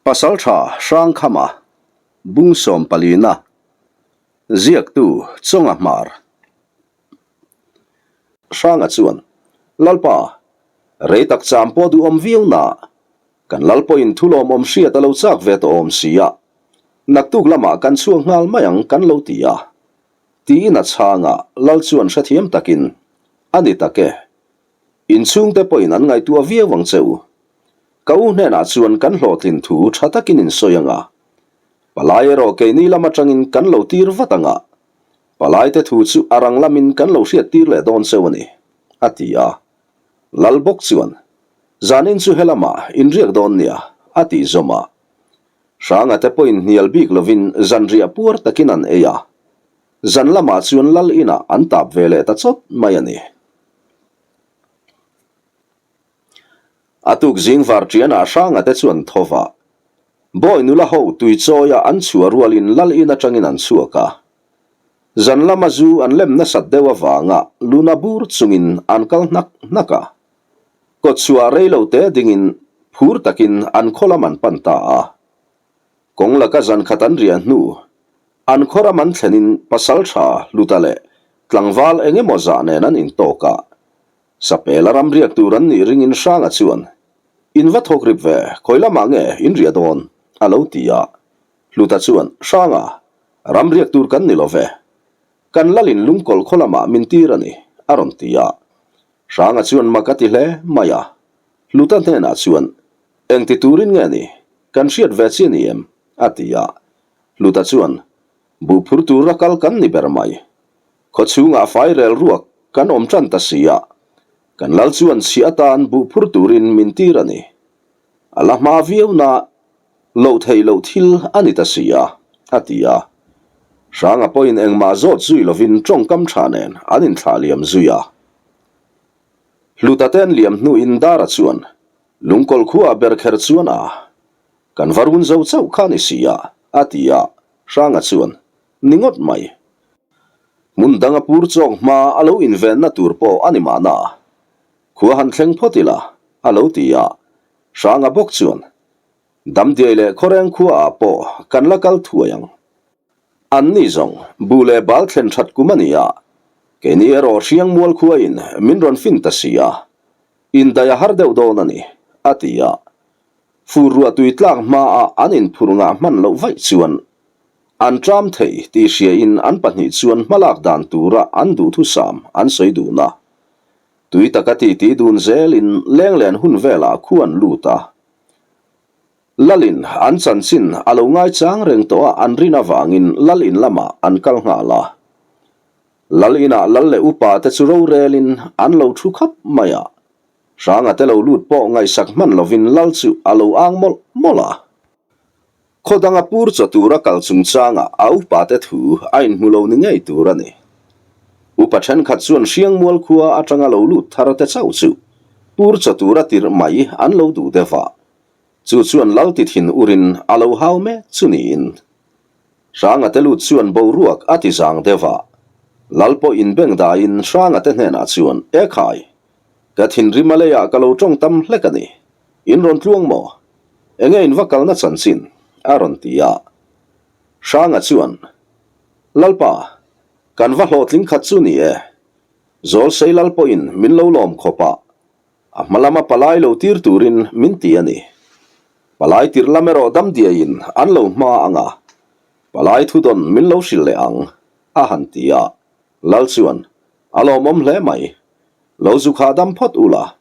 Pasaltha Hrangkhama Bung Sawmpalina Ziaktu Chawnga Hmar Hranga chuan Lalpa, rei tak cham pawh duhawm viau na, kan lal pawhin thu lawmawm hriat a lo chak ve tawh awm si a, naktuk lamah kan chhuak nghal mai ang kan lo ti a. Tiin a chhang a, Lal chuan hrethiam takin, A ni tak e. In chhungte pawhin an ngaihtuah viau ang che u. Ka u hnenah chuan kan hlawhtlin thu tha takin in sawi ang a. Palai erawh keini lam atangin kan lo tir vat ang a. Palaite thu chu a rang lamin kan lo hriat tir leh dawn cheu a ni, a ti a. Lal bawk chuan, Zanin chu helamah in riak dawn nia, a tih zawm a. Hranga te pawhin hnial bik lovin zanriah puar takin an ei a. Zan lamah chuan Lal inah an tap ve leh ta chawt mai a ni. A tuk zing var ṭianah Hranga te chuan tho va. Bawi nula ho tui chawia an chhuah rualin Lal in aṭangin an chhuak a. Zan lama zu an lem nasat deuh avanga luna bur chungin an kal hnak hnak a. Kawtchhuah rei lo te dingin phur takin an khaw lam an pan ta a. Kawng laka zan khat an riah hnu, an khaw ram an thlenin pasalṭha Hluta leh tlangval eng emaw zah nen an intawk a. Sapela ram riak tur an nih ringin Hranga chuan, In va thawk rip ve, khawi lamah nge in riah dawn? a lo ti a. Hluta chuan, Hranga, ram riak tur kan ni lo ve. Kan lalin lungkawlh khaw lamah min tir a ni, a rawn ti a. Hranga chuan mak a ti hle mai a. Hluta hnenah chuan, Engti turin nge ni? Kan hriat ve chi a ni em? a ti a. Hluta chuan, Buh phur tur a kal kan ni ber mai. Khaw chhungah fairel ruak kan awm tan ta si a. Kan lal chuan chhiah atan buh phur turin min tir a ni. A la hma viau na loh theih loh thil a ni ta si a, a ti a. Hranga pawhin engmah zawt zui lovin tawngkam tha nen an inthlah liam zui a. Hluta ten liam hnuin Dara chuan Lungkawlh khuaah ber kher chuan a, kan va run zo chauh kha ni si a, a ti a, Hranga chuan, Ni ngawt mai. Hmun danga pur chawk hma a lo invenna tur pawh a ni mahna. Khua han thleng phawt ila, a lo ti a, Hranga bawk chuan, Damdiai leh Khawreng khuaah pawh kan la kal thuai ang. An ni zawng, buh leh bal thlen that kum a ni a, keini erawh Hriangmual khuain min rawn fin ta si a, Indaih a har deuh dawn a ni, a ti a. Fur ruah tui tlak hmaah an inphur ngah hman loh vaih chuan an ṭam thei tih hriain an pahnih chuan hmalak dan tura an duhthusam an sawi dun a. Tui taka titi dun zelin lenglen hun velah khu an lut a. Lalin an chanchin a lo ngaichang reng tawh a an rin avangin Lalin lamah an kal nghal a. Lal inah lal leh upa te chu rorelin an lo thu khap mai a, Hranga te lo lut pawh ngaihsak hman lovin lal chu a lo ang mawlh mawlh a. Khaw danga pur chaw tura kal chungchangah a upa te thu a inhmu lo ni ngei tur a ni. Upa thenkhat chuan Hriangmual khua atanga lo lut thar te chauh chu pur chaw tura tirh mai an lo duh deuh a, chu chuan lal ti thin urin a lo hau mek chu niin. Hranga te lut chuan boruak a ti zang deuh a, Lal pawh inbeng daiin Hranga te hnenah chuan, E khai, ka thinrim a leiah ka lo tawng tam hlek a ni. In rawn tluang maw? Enge in va kalna chanchin? a rawn ti a. Hranga chuan, Lalpa, kan va hlawhtling khat chu ni e. Zawlsei Lal pawhin min lo lawm khawp a, A hma lama palai lo tir turin min ti a ni. Palai tir lam erawh dam diaiin an lo hma ang a, palai thudawn min lo hrilh leh ang, a han ti a. Lal chuan, A lawmawm hle mai. Lo zu kha dam phawt ula,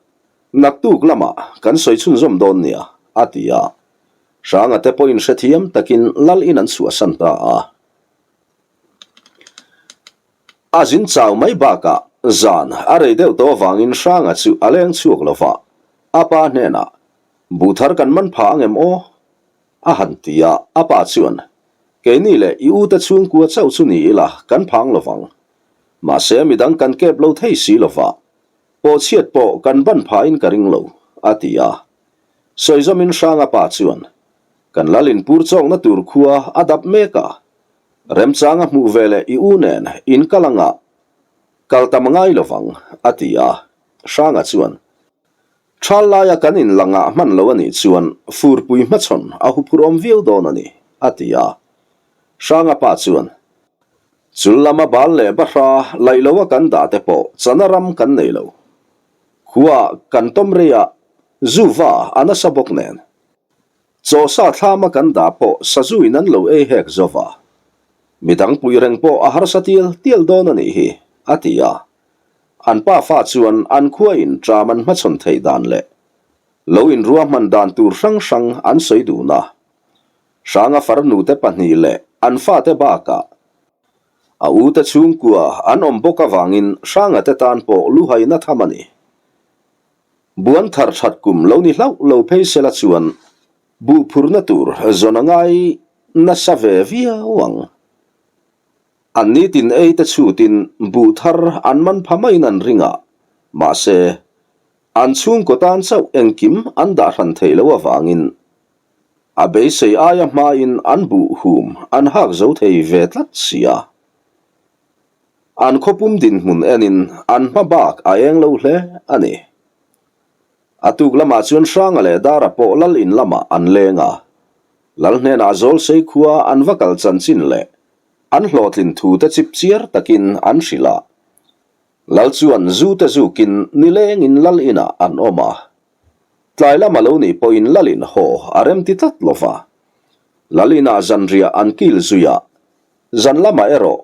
naktuk lamah kan sawi chhunzawm dawn nia, a ti a. Hranga te pawhin hrethiam takin Lal in an chhuahsan ta a. A zin chau mai bakah zan a rei deuh tawh avangin Hranga chu a leng chhuak lo va, a pa hnenah, Buh thar kan man pha ang em aw? a han ti a, a pa chuan, Keini leh i ute chhungkua chauh chu ni ila kan phang lo vang. Mahse midang kan kep lo thei si lo va, pawhchhiat pawh kan ban phahin ka ring lo, a ti a. Sawizawmin Hranga pa chuan, Kan lal inpur chawkna tur khua a dap mek a, Remchang a hmuh ve leh i u nen in kal anga kal tam ngai lovang, a ti a. Hranga chuan. Ṭhal laia kan inlangah hman lo a nih chuan furpui hmachhawn a huphurhawm viau dawn a ni, a ti a. Hranga pa chuan, Chul lama bal leh bahra laih loa kan dah te pawh chana ram kan nei lo. Khua kan tawm rei a, zuva a nasa bawk nen. Chawsa thlama kan dah pawh sazuin an lo ei hek zo va. Midang puih reng pawh a harsa tial tial dawn a nih hi, a ti a. An pa fa chuan an khua in ṭam an hmachhawn theih dan leh lo inruahman dan tur hrang hrang an sawi dun a. Hranga farnute pahnih leh an fate bakah a ute chhungkua an awm bawk avangin Hranga te tan pawh luhaina tham a ni. Buan thar that kum lo ni hlauh lo phei sela chuan buh phurna tur zawn a ngai nasa ve viau ang. An nitin ei te chhutin buh thar an man pha maiin an ring a, mahse, an chhungkaw tan chauh engkim an dah hran theih loh avangin a beisei aia hmain an buh hum an hak zo thei ve tlat si a. An khawpum dinhmun enin an hma bak a eng lo hle a ni. A tuk lamah chuan Hranga leh Dara pawh Lal in lamah an leng a. Lal hnenah Zawlsei khua an va kal chanchin leh an hlawhtlin thu te chip chiar takin an hrilh a. Lal chuan zu te zukin nilengin Lal inah an awm a. Tlai lama lo nih pawhin Lal in haw a remti tlat lo va. Lal inah zanriah an kil zui a. Zan lamah erawh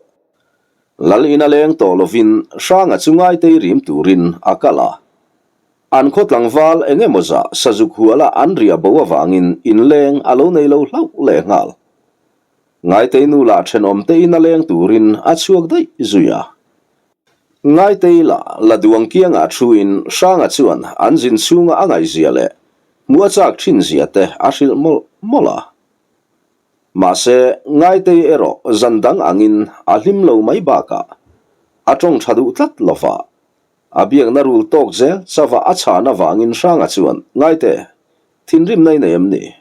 Lal ina leng tawh lovin Hranga chu ngaitei rim turin a kal a. An khaw tlangval eng emaw zah sazuk huala an riah bo avangin inleng a lo nei lo hlauh leh nghal. Ngaitei nu lah thenawmte ina leng turin a chhuak daih zui a. Ngaitei lah la duang kiangah thuin Hranga chuan an zin chhunga a ngaihzia leh hmuh a chak thin zia te a hrilh mawlh mawlh a. Mahse, Ngaitei erawh zan dang angin a hlim lo mai bakah a tawng tha duh tlat lo va. A biakna rul tawk zel chauha a chhan avangin Hranga chuan, Ngaite, thinrimna i nei em ni?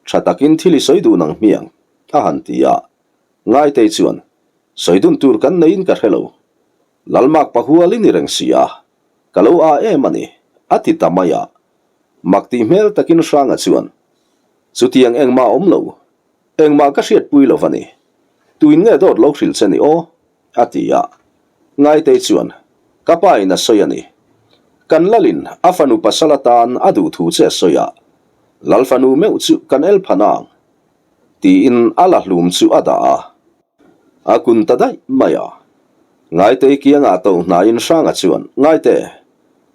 Tha takin thil i sawi dun ang hmiang, a han ti a. Ngaitei chuan, Sawi dun tur kan neiin ka hre lo. Lalmak pahual i ni reng si a, ka lo a em a ni, a ti ta mai a. Mak tih hmel takin Hranga chuan, Chutiang engmah awm lo. Engmah ka hriatpui lo va ni. Tuin nge dawt lo hrilh che ni aw? a ti a. Ngaitei chuan, Ka pa in a sawi a ni. Kan Lalin a fanu pasal atan a duh thu che a sawi a. Lal fanu meuh chu kan el pha nang. Tiin a la hlum chu a dah a. A kun ta daih mai a. Ngaitei kiangah to hnaiin Hranga chuan, Ngaite,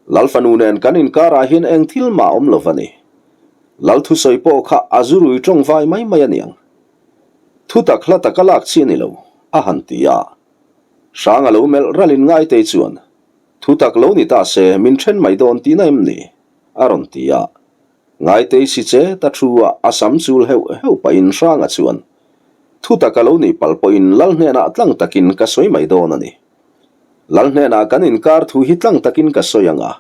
Lal fanu nen kan inkarah hian eng thil mah awm lo va ni. Lal thusawi pawh kha a zurui tawngvai mai mai a niang. Thutak hla taka lak chi a ni lo, a han ti a. Hranga lo melh ralin Ngaitei chuan, Thutak lo ni ta se min then mai dawn tihna em ni? a rawn ti a. Ngaitei si che ta thu a a sam chul heuh heuh pahin Hranga chuan, Thu taka lo nih palh pawhin Lal hnenah tlang takin ka sawi mai dawn a ni. Lal hnenah kan inkar thu hi tlang takin ka sawi ang a,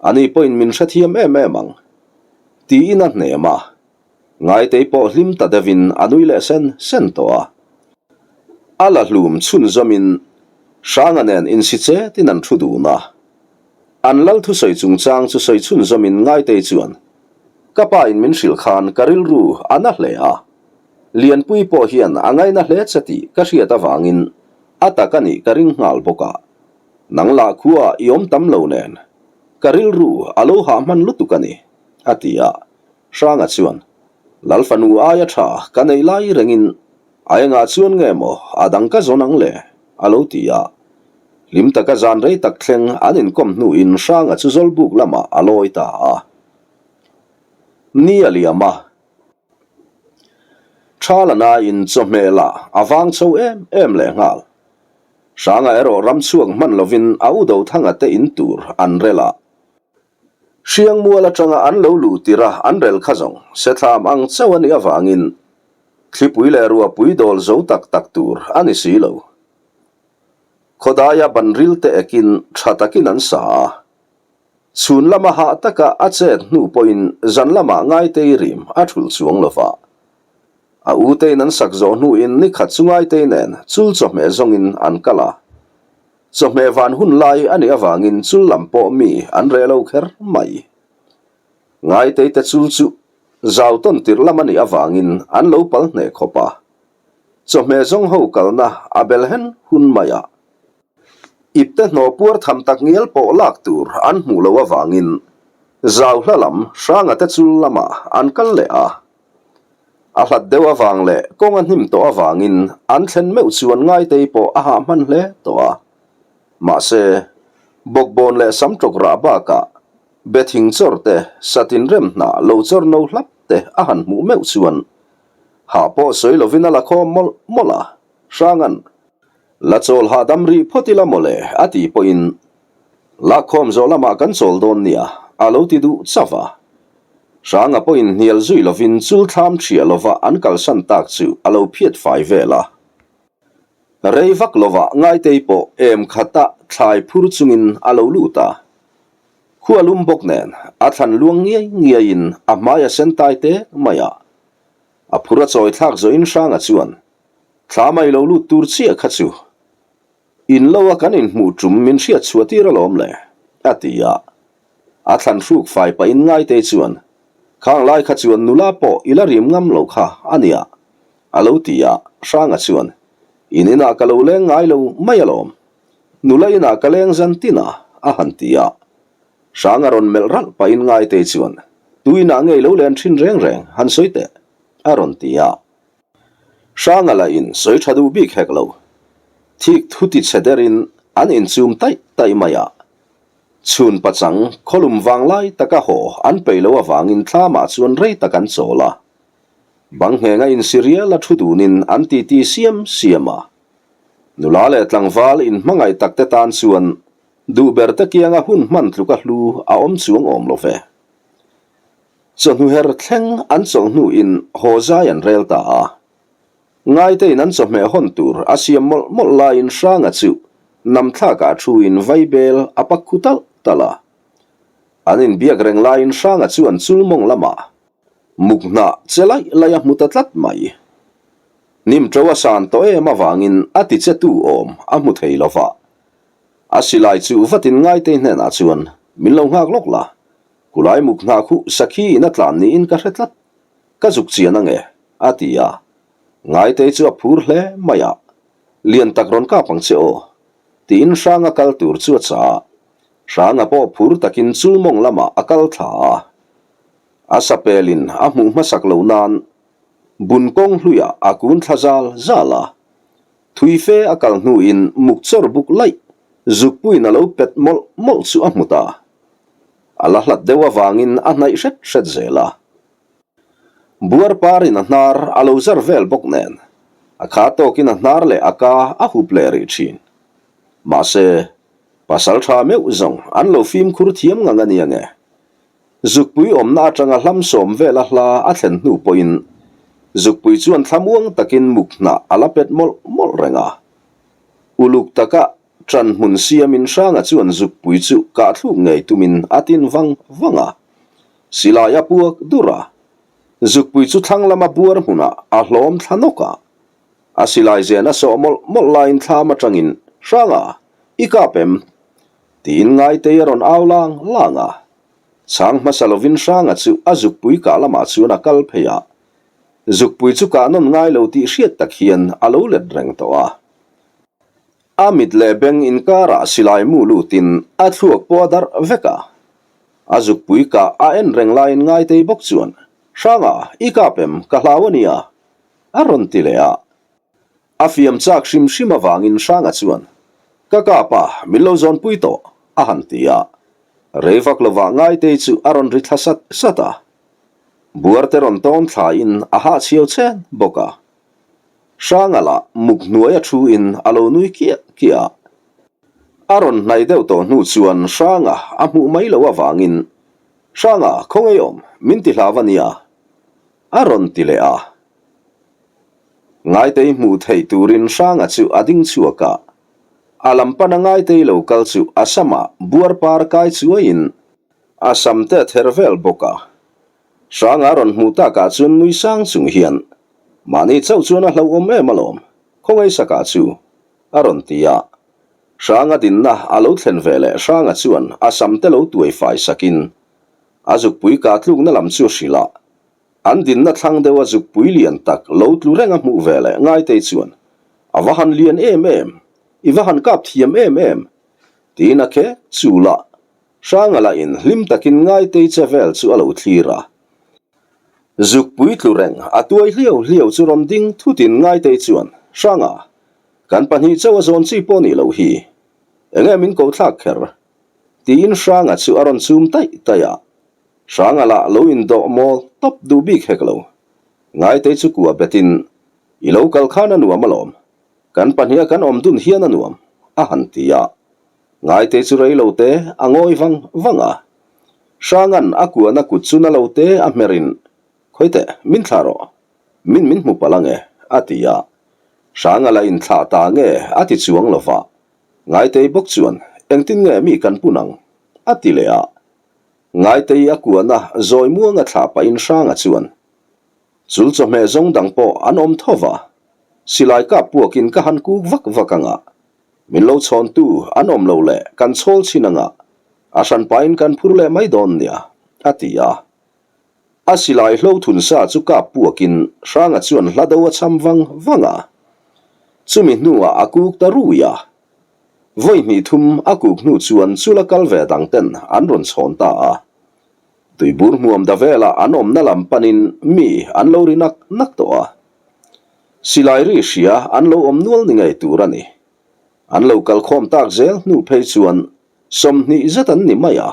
ani pawhin min hrethiam em em ang. Tiin a hnem a. Ngaitei pawh hlim ta deuhin a nui leh sen sen tawh a. A la hlum chhunzawmin Hranga nen insi chetin an thu dun a. An lal thusawi chungchang chu sawi chhunzawmin Ngaitei chuan, Ka pa in min hrilh khan ka rilru a na hle a. Lianpui pawh hian a ngaina hle che tih ka hriat avangin a tak a nih ka ring nghal bawk a. Nang lah khua i awm tam lo nen ka rilru a lo hah hman lutuk a ni, a ti a. Hranga chuan, Lal fanu aia tha ka nei lai rengin a engah chuan nge maw a dang ka zawn ang le? a lo ti a. Hlim taka zan rei tak thleng an inkawm hnuin Hranga chu Zawlbuk lamah a lawi ta a. Ni a liam a. Tha la nain chawhmeh lah a vang chho em em leh nghal. Hranga erawh ram chhuak hman lovin a u Dothanga te in tur an rel a. Hriangmual atanga an lo luh tirh a an rel kha zawng sethlam ang chauh a nih avangin thlipui leh ruahpui dawl zo tak tak tur a ni si lo. Khawdaia ban ril te ekin tha takin an sa a. Chhun lama hah taka a chet hnu pawhin zan lamah Ngaitei rim a thulh chuang lo va. A utein an sak zawh hnuin ni khat chu Ngaitei nen chul chawhmeh zawngin an kal a. Chawhmeh van hun lai a nih avangin chul lam pawh mi an reh lo kher mai. Ngaitei te chul chu zau tawn tirh lam a nih avangin an lo pal hneh khawp a. Chawhmeh zawng ho kalna a bel hen hun mai a. Ipte hnawh puar tham tak ngial pawh lak tur an hmuh loh avangin zau hla lam Hranga te chul lamah an kal leh a. A hlat deuh avang leh kawng a hnim tawh avangin an thlen meuh chuan Ngaitei pawh a hah hman hle tawh a. Mahse, bawkbawn leh sam tawk rah bakah be thing chawr te, satin rem hnah lo chawr no hlap te a han hmuh meuh chuan hah pawh sawi lovin a la khawm mawlh mawlh a, Hranga'n La chawl hahdam rih phawt ila mawle a tih pawhin lakkhawm zawh lamah kan chawl dawn nia a lo ti duh chauh a. Hranga pawhin hnial zui lovin chul thlam thiah lova an kalsan tak chu a lo phiat fai vel a. Rei vak lovah Ngaitei pawh em khata thlai phur chungin a lo lut a. Khua lum bawk nen a thlan luang ngiai ngiaiin a hmai a sen tai tek mai a. A phur a chawi thlak zawhin Hranga chuan Thla mai lo lut tur chiah kha chu in lo a kan inhmuh tum min hriat chhuah tir alawm le, a ti a. A thlan hruk fai pahin Ngaitei chuan, Khang lai kha chuan nula pawh i la rim ngam lo kha a nia, a lo ti a. Hranga chuan, In inah ka lo leng ngai lo mai alawm, nula inah ka leng zan tin a, a han ti a. Hranga rawn melh ralh pahin Ngaitei chuan, Tu inah ngei lo len thin reng reng, han sawi teh, a rawn ti a. Hranga lah in sawi tha duh bik hek lo. Thik thu ti chhe derin an inchum taih taih mai a. Chhun pachang khawlum vang lai taka haw an peih loh avangin thlamah chuan rei tak an chawl a. Bang nghenga insi rial a thu dunin an titi siam siam a. Nula leh tlangval inhmangaih takte tan chuan duh ber te kianga hun hman tluka hlu a awm chuang awm lo ve. Chawhnu her thleng an chawlh hnuin haw zai an rel ta a. Ngaitein an chawhmeh hawn tur a siam mawlh mawlh laiin Hranga chu namthlakah thuin vaibel a pak khu talh talh a. An inbiak reng laiin Hranga chuan chulmawng lamah muk hnah che laih laih a hmu ta tlat mai. Hnim ṭo a san tawh em avangin a ti che tu awm a hmu thei lo va. A silai chu vatin Ngaitei hnenah chuan min lo nghak lawk la, Kulai muk hna khuh sakhi in a tlan niin ka hre tlat. Ka zuk chian ange, a ti a. Ngaitei chu a phur hle mai a. Lian tak rawn kap ang che aw, tiin Hranga kal tur chu a cha a. Hranga pawh phur takin chulmawng lamah a kal thla a. A sapelin a hmuh hmasak loh nan bun kawng hluiah a kun thla zal zal a. Thui fe a kal hnuin muk chawr buk laih zukpuiin a lo pet mawlh mawlh chu a hmu ta. A la hlat deuh avangin a hnaih hret hret zel a. Buar parin a hnar a lo zar vel bawk nen, a kha tawkin a hnar leh a ka a hup leh rih thin. Mahse, pasal tha meuh zawng an lo fimkhur thiam ngang a nia nge. Zukpui awmna atanga hlam sawm vela hla a thlen hnu pawhin Zukpui chuan thlamuang takin muk hnah a la pet mawlh mawlh reng a. Uluk taka Ṭan hmun siamin Hranga chuan zukpui chu kahthluk ngei tumin a tin vang vang a. Silai a puak dur a. Zukpui chu thlang lama buar hmunah a hlawm thla nawk a. A silai zen a sawh mawlh mawlh laiin thlam aṭangin, Hranga, i kap em? Tiin Ngaitei a rawn au lang lang a. Chhang hmasa lovin Hranga chu a zukpui kah lamah chuan a kal phei a. Zukpui chu kah nawn ngai lo tih hriat tak hian a lo let reng tawh a. A mit leh beng inkarah silai mu lutin a thluak pawh a darh vek a. A zukpui kah a en reng laiin Ngaitei bawk chuan, Hranga, i kap em? Ka hlau a nia, a rawn ti leh a. A fiam chak hrim hrim avangin Hranga chuan, Ka kap a, min lo zawnpui tawh, a han ti a. Rei vak lovah Ngaitei chu a rawn ri thla sat sat a. Buarte rawn tawn thlain a hahchhiau chen bawk a. Hranga lah muk hnuai a thu in a lo nui kiah kiah a. A rawn hnaih deuh tawh hnu chuan Hranga a hmuh mai loh avangin, Hranga, khawngaih awm, min ti hlau a nia, a rawn ti leh a. Ngaitei hmuh theih turin Hranga chu a ding chhuak a. A lam pana Ngaitei lo kal chu a samah buar par kai chuaiin a sam te a ther vel bawk a. Hranga rawn hmuh takah chuan nui sang chung hian, Mahni chauh chuan a hlauhawm em alawm, khawngaihsakah chu, a rawn ti a. Hranga dinna a lo thlen ve leh Hranga chuan a sam te lo tuai fai sakin. A zukpui kah tlukna lam chu a hrilh a. An dinna thlang deuh a zukpui lian tak lo tlu reng a hmuh ve leh Ngaitei chuan, A va han lian em em! I va han kap thiam em em! Tiin a khek chul a. Hranga lah in hlim takin Ngaitei che vel chu a lo thlir a. Zukpui tlu reng a tuai hliau hliau chu rawn ding thutin Ngaitei chuan, Hranga, kan pahnih chauh a zawn chi pawh nih loh hi. Enge min ko thlak kher? Tiin Hranga chu a rawn chum taih taih a. Hranga lah lo indawh mawl tawp duh bik hek lo. Ngaitei chu kua betin, I lo kal khan a nuam alawm. Kan pahniha kan awm dun hian a nuam, a han ti a. Ngaitei chu rei lo te a ngawi vang vang a. Hranga'n a kuahna kut chu na lo te a hmerin, Khawiteh, min thlah rawh. Min min hmu palh ange, a ti a. Hranga la inthlah ta nge a ti chuang lo va. Ngaitei bawk chuan, Engtin nge mi kan pun ang? a ti leh a. Ngaitei a kuahna zawi muanga thlah pahin Hranga chuan, Chul chawhmeh zawng dang pawh an awm tho va, silai kap puakin ka han kuk vak vak anga, min lo chhawntu an awm lo leh kan chhawl chhin anga, a hran pahin kan phur leh mai dawn nia, a ti a. A silai hlo thun sa chu kap puakin Hranga chuan hla do a cham vang vang a. Chumi hnuah a kuk ta rui a. Vawi hnih thum a kuk hnu chuan chula kal ve dang ten an rawn chhawn ta a. Tuibur hmuam da velah an awmna lam panin mi an lo ri nak nak tawh a. Silai ri hria an lo awm nual ni ngei tur a ni. An lo kal khawm tak zel hnu phei chuan 20 zet an ni mai a.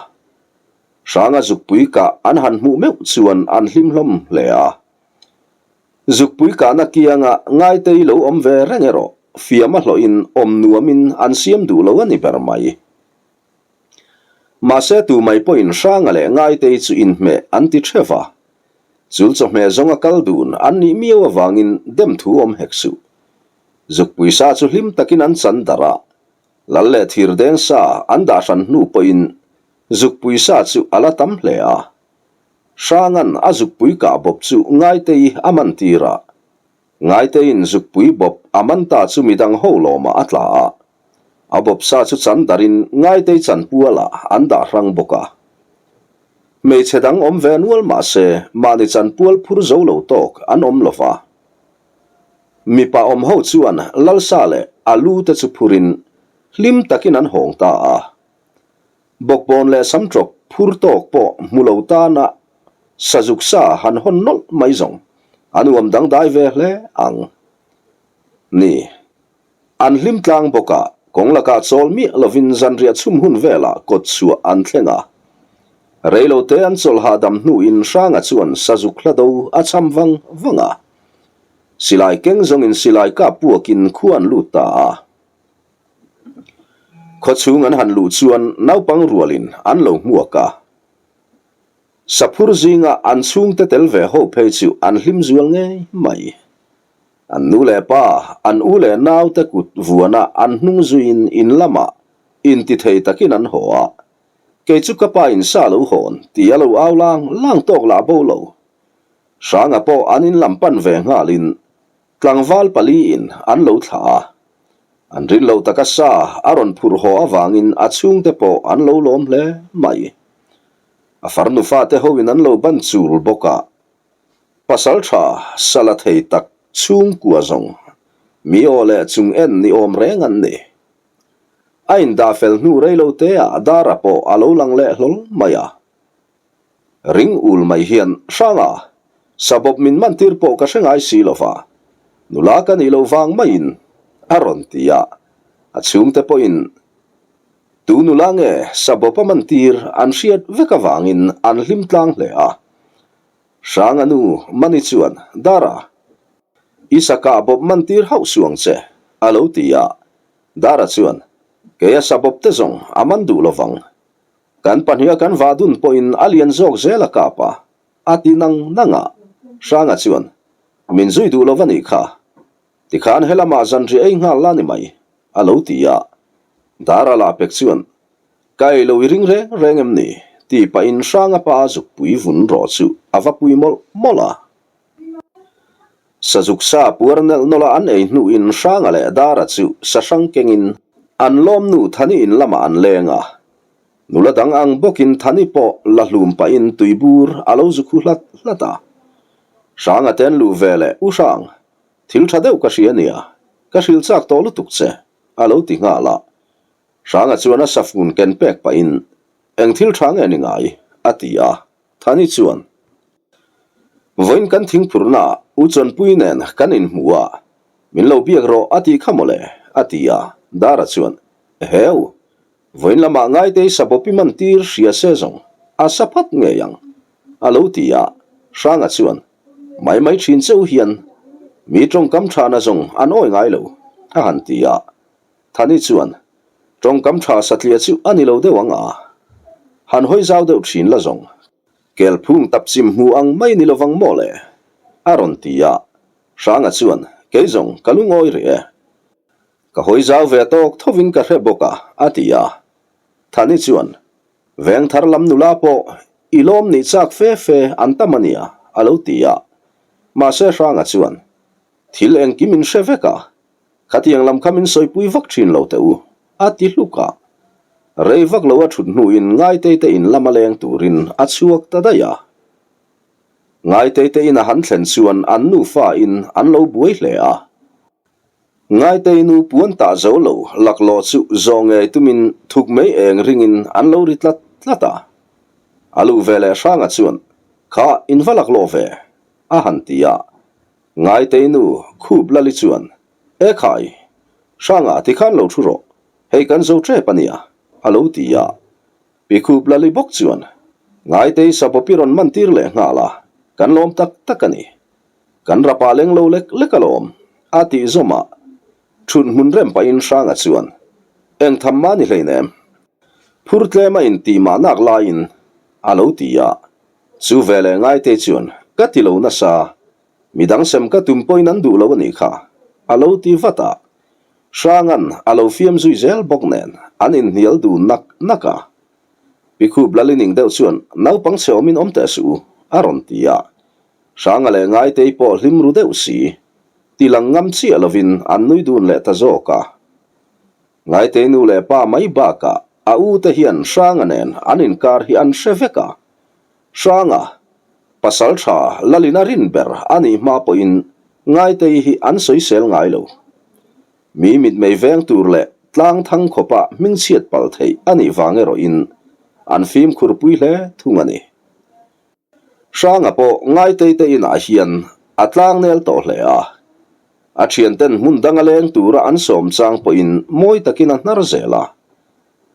Hranga zukpui kah an han hmuh meuh chuan an hlim hlawm hle a. Zukpui kahna kianga Ngaitei lo awm ve reng erawh fiam a hlawhin awm nuamin an siam duh lo a ni ber mai. Mahse tu mai pawhin Hranga leh Ngaitei chu inhmeh an ti theuh a. Chul chawhmeh zawnga kal dun an nih miau avangin dem thu awm hek suh. Zukpui sa chu hlim takin an chan darh a, Lal leh thir deng sa an dah hran hnu pawhin zukpui sa chu a la tam hle a. Hranga'n a zukpui kah bawp chu Ngaitei a man tir a. Ngaiteiin zukpui bawp a man ta chu midang ho lawmah a tla a. A bawp sa chu chan darin Ngaitei chanpualah an dah hrang bawk a. Hmeichhe dang awm ve nual mah se mahni chanpual phur zo lo tawk an awm lo va. Mipa awm ho chuan Lalsa leh a lu te chu phurin hlim takin an hawng ta a. Bawkbawn leh samtawk phur tawk pawh hmu lo tana sazuk sa han hawn nawlh mai zawng a nuam dangdai ve hle ang. Ni. An hlim tlang bawk a, kawng lakah chawl miah lovin zanriah chhum hun velah kawt chhuah an thleng a. Reilote an chawlh hahdam hnuin Hranga chuan sazuk hla do a cham vang vang a. Silai keng zawngin silai kap puakin khua an lut ta a. Khawchhung an han luh chuan naupang rualin an lo hmuak a. Saphur zinga an chhungte tel ve ho phei chu an hlim zual ngei mai. An nu leh pa, an u leh naute kut vuana an hnung zuiin in lamah intithei takin an haw a. Kei chu ka pa in sa lo hawn tih a lo au lang lang tawk lah bo lo. Hranga pawh an in lam pan ve nghalin tlangval paliin an lo thlah a. An rin loh taka sa a rawn phurh haw avangin a chhungte pawh an lo lawm hle mai. A farnu fate hoin an lo ban chul bawk a. Pasal tha sala thei tak chhungkua zawng mi aw leh chung en ni awm reng an ni. A indah fel hnu rei lo te ah Dara pawh a lo lang leh hlawl mai a. Ring ul mai hian Hranga, sabawp min man tir pawh ka hre ngai si lo va, nula ka nih loh vang maiin a rawn ti a. A chhungte pawhin tu nula nge sabawp a man tir an hriat vek avangin an hlim tlang hle a. Hranga nu Mani chuan, Dara, i sakah bawp man tir hauh suang che, a lo ti a. Dara chuan, Kei a sabawp te zawng a man duh lovang. Kan pahniha kan vah dun pawhin a lian zawk zel a kap a, a ti nang nang a. Hranga chuan, Min zui duh lo va nih kha. Tikhan helamah zanriah ei nghal la ni mai, a lo ti a. Dara lah pek chuan, Ka ei lo i ring reng reng em ni? tih pahin Hranga pa zukpui vun rawh chu a va pui mawlh mawlh a. Sazuk sa puar nelh nawlh a an ei hnuin Hranga leh Dara chu sa hrang kengin an lawmnu Thani in lamah an leng a. Nula dang ang bawkin Thani pawh la hlum pahin tuibur a lo zu khu hlat hlat a. Hranga te an luh ve leh, U Hrang, thil tha deuh ka hria nia, ka hrilh chak tawh lutuk che, a lo ti nghal a. Hranga chuan a safun ken pek pahin, Eng thil tha nge ni ngai? a ti a. Thani chuan, Vawiin kan thingphurhna U Chawnpui nen kan inhmu a, min lo biak rawh a tih kha mawle, a ti a. Dara chuan, Eheu, Vawiin lamah Ngaitei sabawpi man tir hria se zawng a sa phat ngei ang, a lo ti a. Hranga chuan, Mai mai thin cheu hian mi tawngkam thana zawng an awi ngai lo, a han ti a. Thani chuan, Tawngkam tha satliah chu a ni lo deuh ang a, han hawi zau deuh thin la zawng, kelphung tapchim hmu ang mai ni lovang maw le? a rawn ti a. Hranga chuan, Kei zawng ka lungawi rih e. Ka hawi zau ve tawk thovin ka hre bawk a, a ti a. Thani chuan, Veng thar lam nula pawh i lawm nih chak fe fe an tam a nia, a lo ti a. Mahse Hranga chuan, Thil engkim in hre vek a, khatiang lam kha min sawipui vak thin lo teh u, a ti hluk a. Rei vak lo a thut hnuin Ngaitei te in lama leng turin a chhuak ta daih a. Ngaitei te in a han thlen chuan an nufa in an lo buai hle a. Ngaitei nu puan tah zo lo laklawh chu zawh ngei tumin thuk mai eng ringin an lo ri tlat tlat a. A luh ve leh hranga chuan, Kha, in va laklawh ve, a han ti a. Ngaitei nu khup lali chuan, E khai, hranga tikhan lo thu rawh, hei kan zo tep a nia, a lo ti a. Pi khup lali bawk chuan, Ngaitei sapawpi rawn man tir leh nghal a, kan lawm tak tak a ni. Kan rapa leng lo lek lek alawm, a tih zawm a. Thut hmun rem pahin Hranga chuan, Eng tham mah ni hleinem. Phur tlem a intih mah nak laiin a lo ti a. Chu veleh Ngaitei chuan, Ka ti lo nasa, midang sem ka tum pawhin an duh lo a nih kha, a lo ti vat a. Hranga'n a lo fiam zui zel bawk nen an inhnial dun nak nak a. Pikhup Lalining deuh chuan, Naupang chhe awmin awm teh suh u, a rawn ti a. Hranga leh Ngaitei pawh hlim ru deuh si, ti lang ngam chiah lovin an nui dun leh ta zawk a. Ngaitei nu leh pa mai bakah a u te hian Hranga nen an inkar hi an hre vek a. Hranga, pasal tha Lalina rin ber a nih hma pawhin Ngaitei hi an sawisel ngai lo. Mi mitmei veng tur leh tlang thang khawpa hmingchhiat palh theih a nih vang erawhin an fimkhur pui hle thung a ni. Hranga pawh Ngaitei te inah hian a tlangnel tawh hle a. A thianten hmun danga leng tura an sawm chang pawhin mawi takin a hnar zel a.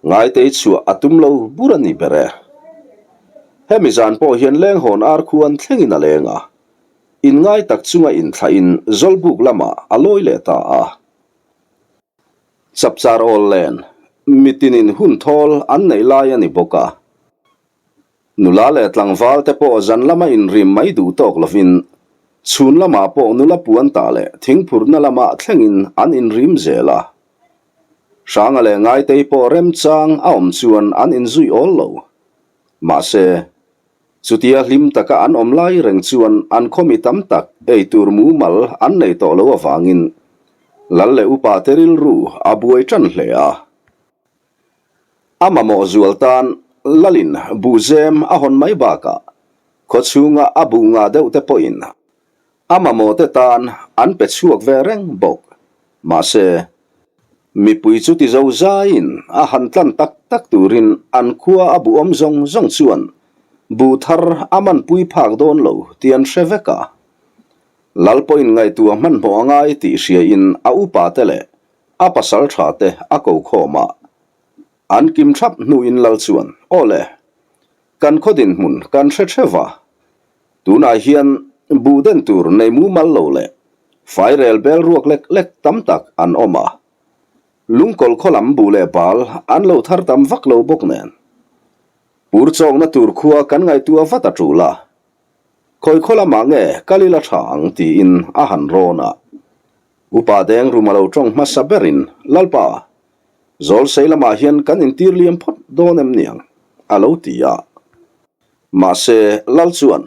Ngaitei chhuah a tum lo bur a ni ber e. Hemi zan pawh hian lenghawn ar khuan thlengin a leng a. Inngai tak chunga inthlahin Zawlbuk lamah a lawi leh ta a. Chapchar awl len mitinin hun thawl an neih lai a ni bawk a. Nula leh tlangval te pawh zan lama inrim mai duh tawk lovin chhun lamah pawh nula puan tah leh thingphurhna lamah thlengin an inrim zel a. Hranga leh Ngaitei pawh remchang a awm chuan an inzui awl lo. Mahse, chutia hlim taka an awm lai reng chuan an khawmi tam tak eitur mumal an nei tawh lo avangin Lal leh upa te rilru a buai tan hle a. A mamawh zual tan Lalin buhzem a hawn mai bakah khawchhunga a buh ngah deuh te pawhin a mamawh te tan an pe chhuak ve reng bawk. Mahse, mipui chu ti zo zaiin a han tlan tak tak turin an khua a buh awm zawng zawng chuan buh thar a manpui phak dawn lo tih an hre vek a. Lal pawhin ngaihtuah hmanhmawh a ngai tih hriain a upa te leh A pasal tha te a ko khawm a, an kim thap hnuin lal chuan, Aw le, kan khaw dinhmun kan hre theuh va, tunah hian buh den tur nei mumal lo leh fairel bel ruak lek lek tam tak an awm a, lungkawl khaw lam buh leh bal an lo thar tam vak lo bawk nen. Pur chawkna tur khua kan ngaihtuah vat a tul a, khawi khaw lamah nge kal ila tha ang tiin a han rawn a. Upa Dengrum a lo tawng hmasa berin, Lalpa, Zawlsei lamah hian kan intir liam phawt dawn em niang? a lo ti a. Mahse, Lal chuan,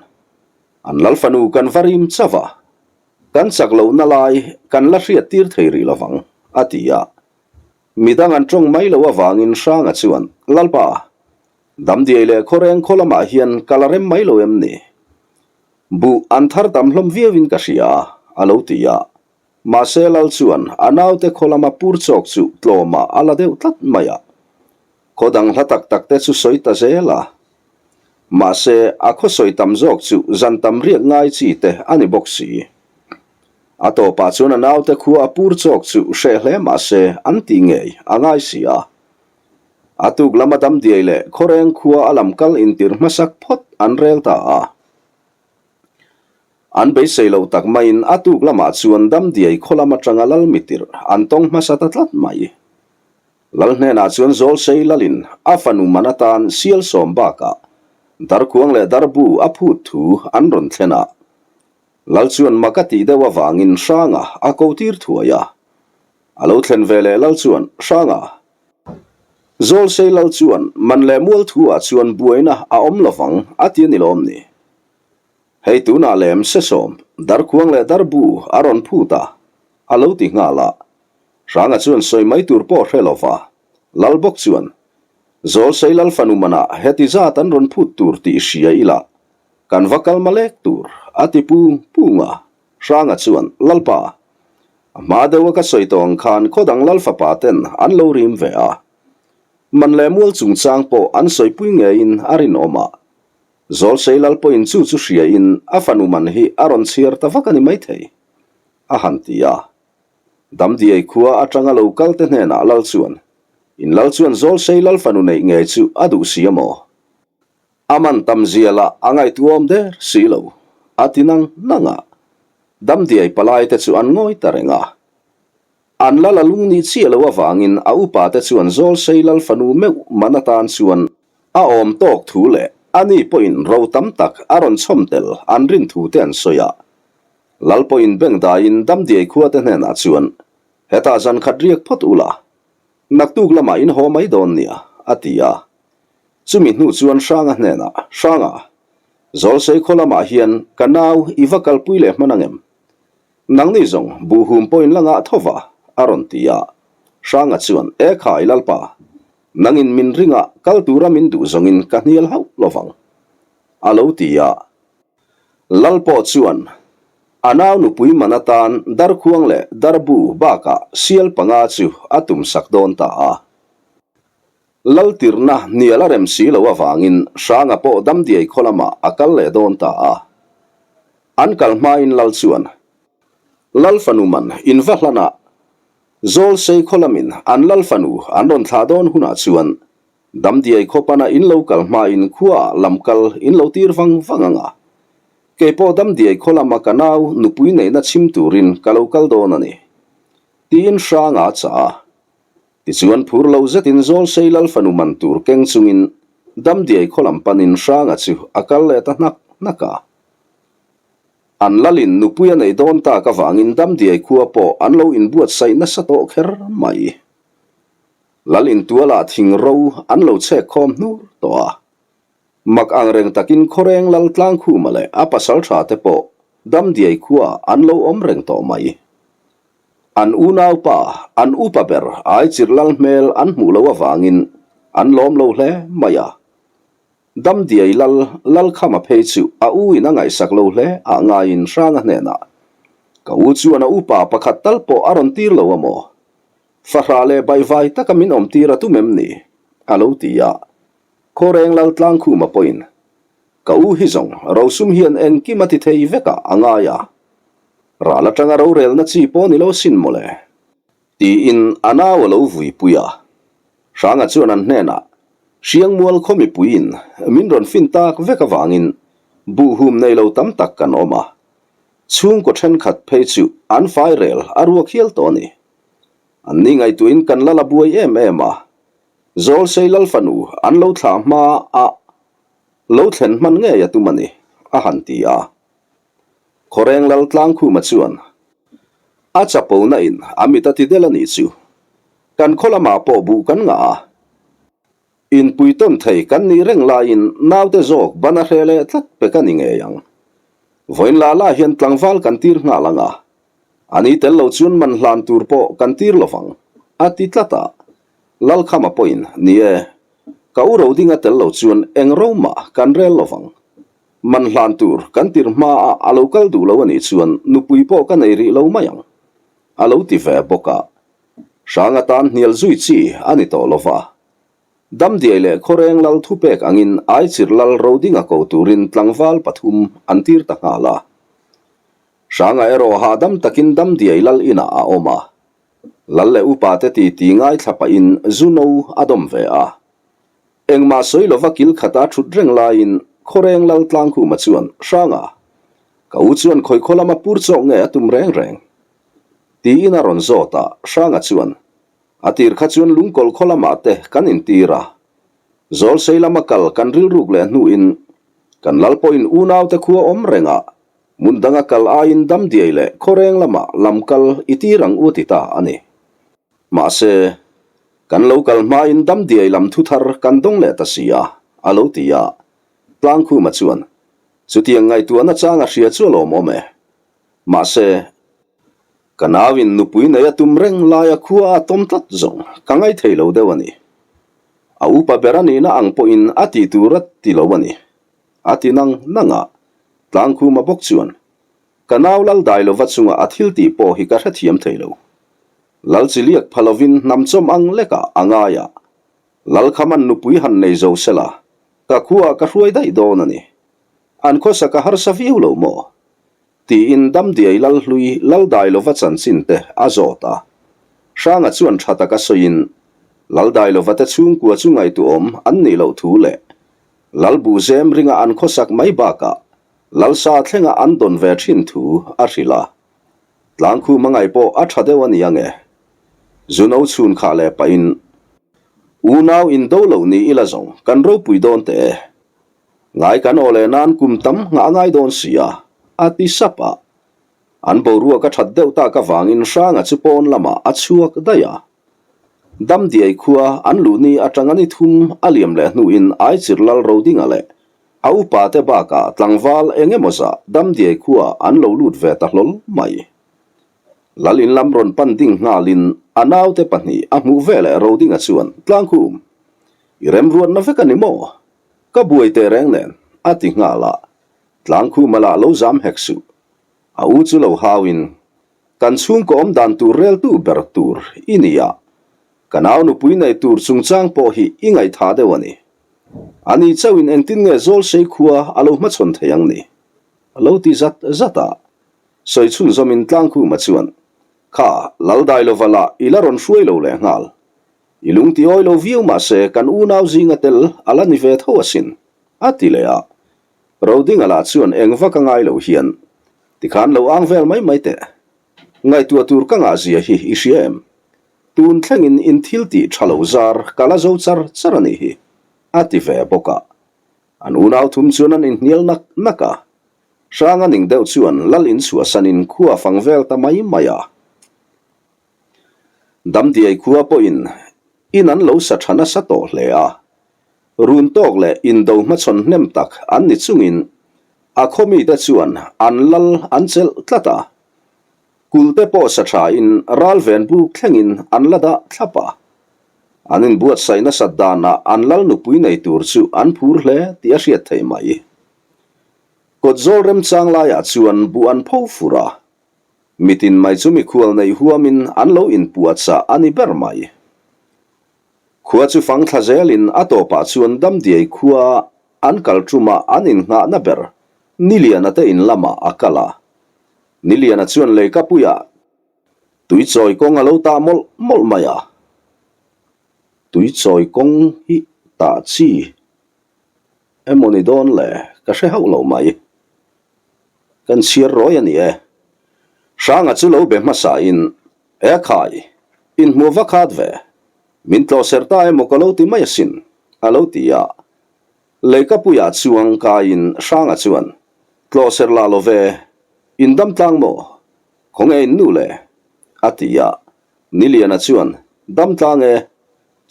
An Lal fanu kan va rim chauh a, kan chak lohna lai kan la hriat tir thei rih lovang, a ti a. Midang an tawng mai loh avangin Hranga chuan, Lalpa! Damdiai leh Khawreng khaw lamah hian kal a rem mai lo em ni? Buh an thar tam hlawm viauin ka hria a, a lo ti a. Mahse Lal chuan a naute khaw lama pur chawk chu tlawmah a la deuh tlat mai a. Khaw dang hla tak tak te chu sawi ta zel a. Mahse a khaw sawi tam zawk chu zan tam riak ngai chi te a ni bawk si. A tawpah chuan a naute khua a pur chawk chu hreh hle mahse an tih ngei a ngai si a. A tuk lama damdiai leh khawreng khua a lam kal intir hmasak phawt an rel ta a. An beisei lo tak maiin a tuk lamah chuan damdiai khaw lam atanga lal mitirh an tawng hmasa ta tlat mai. Lal hnenah chuan Zawlsei lalin a fanu man atan sial sawm bakah darkhuang leh darbu a phut thu an rawn thlen a. Lal chuan mak a tih deuh avangin Hranga a ko tir thuai a. A lo thlen ve leh Lal chuan, Hranga! Zawlsei Lal chuan man leh mual thu ah chuan buaina a awm lovang a ti a ni lawm ni? Hei tunah lem sesawm, darkhuang leh darbu a rawn phut a, a lo ti nghal a. Hranga chuan sawi mai tur pawh hre lova, Lal bawk chuan, Zawlsei Lal fanu manah heti zat an rawn phut tur tih hria ila, Kan va kal malek tur, a ti pung pung a. Hranga chuan, Lalpa, a hma deuha ka sawi tawh ang khan khaw dang lal fapa ten an lo rim ve a. Man leh mual chungchang pawh an sawipui ngeiin a rinawm a. Zawlsei lal pawhin chu chu hriain a fanu man hi a rawn chhiar ta vak a ni maithei, a han ti a. Damdiai khua atanga lo kal te hnenah lal chuan, In lal chuan Zawlsei lal fanu neih ngei chu a duh si a maw? A man tam zia lah a ngaihtuahawm der si lo, a ti nang nang a. Damdiai palai te chu an ngawi ta reng a. An lal a lung nih chiah lo avangin a upa te chuan Zawlsei lal fanu meuh man atan chuan a awm tawk thu leh ani pawhin ro tam tak a rawn chhawm tel an rin thu te an sawi a. Lal pawhin bengdaiin Damdiai khua te hnenah chuan, Hetah zan khat riak phawt ula, naktuk lamah in haw mai dawn nia, a ti a. Chumi hnu chuan Hranga hnenah, Hranga, Zawlsei khaw lamah hian ka nau i va kalpui leh hman angem? Nangni zawng buhhum pawhin la ngah tho va, a rawn ti a. Hranga chuan, E khai Lalpa, nangin min ringah kal tura min duh zawngin ka hnial hauh lovang, a lo ti a. Lal pawh chuan a nau nupui man atan darkhuang leh darbu bakah sial panga chu a tumsak dawn ta a. Laltirna hnial a rem si lo avangin Hranga pawh Damdiai khaw lamah a kal leh dawn ta a. An kal hmain Lal chuan, Lal fanu man in va hlan a, Zawlsei khaw lamin an Lal fanu an rawn thlah dawn hunah chuan Damdiai khaw pana in lo kal hmain khuaah lam kal in lo tir vang vang ang a. Kei pawh Damdiai khaw lama ka nau nupui neihna chhim turin ka lo kal dawn a ni. Tiin Hranga a chah a. Tichuan phur lo zetin Zawlsei Lal fanu man tur keng chungin Damdiai khaw lam panin Hranga chu a kal leh ta hnak hnak a. An lalin nupui a nei dawn tak avangin Damdiai khua pawh an lo inbuatsaih nasa tawh kher mai. Lal intualah thing ro an lo chhek khawm hnur tawh a. Mak ang reng takin Khawreng Lal Tlangkhuma leh a pasal tha te pawh Damdiai khuaah an lo awm reng tawh mai. An unaupa, an upa ber Aichirh Lal hmel an hmuh loh avangin an lawm lo hle mai a. Damdiai Lal Lalkhama phei chu a u in a ngaihsak lo hle ah ngaiin Hranga hnenah, Ka u chuan a upa pakhat tal pawh a rawn tir lo a maw? Fahrah leh baihvai taka min awm tir a tum em ni? a lo ti a. Khawreng Lal Tlangkhuma pawhin, Ka u hi zawng, rosum hian engkim a ti thei vek a, a ngai a. Ral atanga rorelna chi pawh ni lo sin mawle. Tiin a nau a lo vuipui a. Hranga chuan an hnenah, Hriangmual khaw mipuiin min rawn fin tak vek avangin buhhum nei lo tam tak kan awm a. Chhungkaw thenkhat phei chu an fairel a ruak hial tawh a ni. Anni ngaihtuahin kan lal a buai em em a. Zawlsei Lal fanu an lo thlah hma a lo thlen hman ngei a tum a ni, a han ti a. Khawreng Lal Tlangkhuma chuan a chapo na in a mit a ti del a nih chu. Kan khaw lamah pawh buh kan ngah a, inpui tawn thei kan nih reng laiin naute zawk ban a hre leh tlat pek a ni ngei ang. Vawiin la la hian tlangval kan tir nghal ang a, a ni tel lo chuan man hlan tur pawh kan tir lovang, a ti tlat a. Lalkhama pawhin, Ni e, Ka u Rodinga tel lo chuan eng ro mah kan rel lo vang. Man hlan tur kan tir hmaah a lo kal duh lo a nih chuan nupui pawh ka nei rih lo mai ang, a lo ti ve bawk a. Hrang atan hnial zui chi a ni tawh lo va. Damdiai leh Khawreng lal thupek angin Aichir lal Rodinga ko turin tlangval pathum an tir ta nghal a. Hranga erawh hahdam takin Damdiai lal inah a awm a. Lal leh upa te titi ngaithla pahin zu no a dawm ve a. Engmah sawi lova kil khata thut reng laiin Khawreng lal Tlangkhuma chuan, Hranga, ka u chuan khawikhaw lama pur chawk nge a tum reng reng? Tiin a rawn zawt a, Hranga chuan, A tir kha chuan lungkawl khaw lamah te kan intir a, Zawlsei lama kal kan rilruk leh hnuin kan lal pawhin unaute khua awm rengah hmun danga kal aiin damdiai leh khawreng lamah lam kal i tir ang u ti ta a ni. Mahse, kan lo kal hmain damdiai lam thu thar kan dawng leh ta si a, a lo ti a. Tlangkhuma chuan, Chutiang ngaihtuahna chang a hria chu a lawmawm e. Mahse, Ka nauin nupui nei a tum reng laia khua a tawm tlat zawng ka ngaithei lo deuh a ni. A upa ber a nihna ang pawhin a tih tur a ti lo a ni. A ti nang nang a, Tlangkhuma bawk chuan, Ka nau lal dai lova chunga a thil tih pawh hi ka hrethiam thei lo. Lal chi liak pha lovin hnam chawm ang lekah a ngai a, Lal khaman nupui han nei zo sela, ka khuaah ka hruai daih dawn a ni. An khawsak a harsa viau lo maw? Tiin Damdiai Lalhlui Laldailova chanchin te a zawt a. Hranga chuan tha taka sawiin Laldailova te chhungkua chu ngaihtuahawm an nih loh thu leh Lalbuhzem ringa an khawsak mai bakah Lalsa thlenga an dawn ve thin thu a hrilh a. Tlangkhum a ngaih pawh a tha deuh a ni ange. Zuno chhun khah leh pahin Unau indo loh ni ila zawng kan ropui dawn teh e. Ngai kan aw leh nan kum tam nghah a ngai dawn si a, a ti sap a. An boruak a that deuh tak avangin Hranga chu pawn lamah a chhuak daih a. Damdiai khua an luh ni atanga ni thum a liam leh hnuin Aichir Lal Rodinga leh a upa te bakah tlangval eng emaw zah Damdiai khua an lo lut ve ta hlawl mai. Lal in lam rawn pan ding nghalin a naute pahnih a hmuh veleh Rodinga chuan, Tlangkhum, i remruatna vek a ni maw? Ka buai teh reng nen, a ti nghal a. Tlangkhuma lah lo zam hek suh. A u chu lo hauin, Kan chhungkaw awm dan tur reltu ber tur i ni a, ka nau nupui nei tur chungchang pawh hi i ngaihthah deuh a ni. Ani chauhin engtin nge Zawlsei khua a lo hmachhawn thei ang ni? A lo ti zat zat a. Sawi chhunzawmin Tlangkhuma chuan, Kha, Laldailova lah i la rawn hruai lo leh nghal. I lung ti awi lo viau mahse kan unau zinga tel a la ni ve tho asin, a ti leh a. Rodinga lah chuan eng vak a ngai lo hian, Tikhan lo ang vel mai mai teh. Ngaihtuah tur ka ngah zia hi i hria em? Tun thlengin in thil tih tha lo zar ka la zo char char a nih hi, a ti ve bawk a. An unau thum chuan an inhnial nak nak a. Hranga ning deuh chuan lal in chhuahsanin khua fang vel ta mai mai a. Damdiai khua pawhin in an lo sa tha nasa tawh hle a, run tawk leh indo hmachhawn hnem tak an ni chungin a khaw mite chuan an lal an chelh tlat a, kulte pawh sa thain ral ven buk thlengin an la dah thlap a. An inbuatsaih nasat danah an lal nupui nei tur chu an phur hle tih a hriat theih mai. Kawtzawl remchang laiah chuan buh an pho fur a, Mitin mai chu mikhual neih huamin an lo inpuahchah a ni ber mai. Khua chu fang thla zelin a tawpah chuan Damdiai khua an kal ṭuma an innghahna ber Niliana te in lamah a kal a. Niliana chuan leikapuiah tuichawi kawng a lo tah mawlh mawlh mai a. Tuichawi kawng hi tah chi emaw ni dawn le ka hre hauh lo mai. Kan chhiar rawi a ni e. Hranga chu lo be hmasain, E khai, inhmuh va khat ve. Min tlawh ser ta emaw ka lo ti mai asin, a lo ti a. Leikapuiah chuang kaiin Hranga chuan, Tlawh ser lah lo ve, in dam tlang maw? Khawnge in nu le? a ti a. Niliana chuan, Dam tlang e,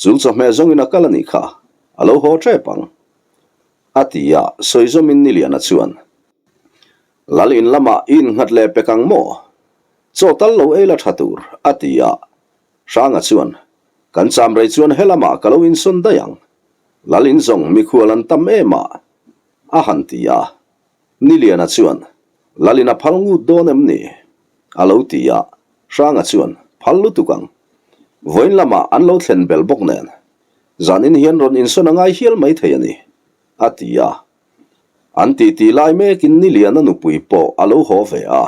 chu chawhmeh zawngin a kal a nih kha, a lo haw ṭep ang. A ti a, sawi zawmin Niliana chuan, Lal in lamah i innghat leh pek ang maw? Chaw tal lo ei la tha tur, a ti a. Hranga chuan, Kan cham rei chuan he lamah ka lo insawn daih ang. Lal in zawng mikhual an tam em a, a han ti a. Niliana chuan, Lal in a phal ngut dawn em ni? a lo ti a. Hranga chuan, Phal lutuk ang. Vawiin lamah an lo thlen bel bawk nen, zanin hian rawn insawn a ngai hial mai thei a ni, a ti a. An titi lai mekin Niliana nupui pawh a lo haw ve a.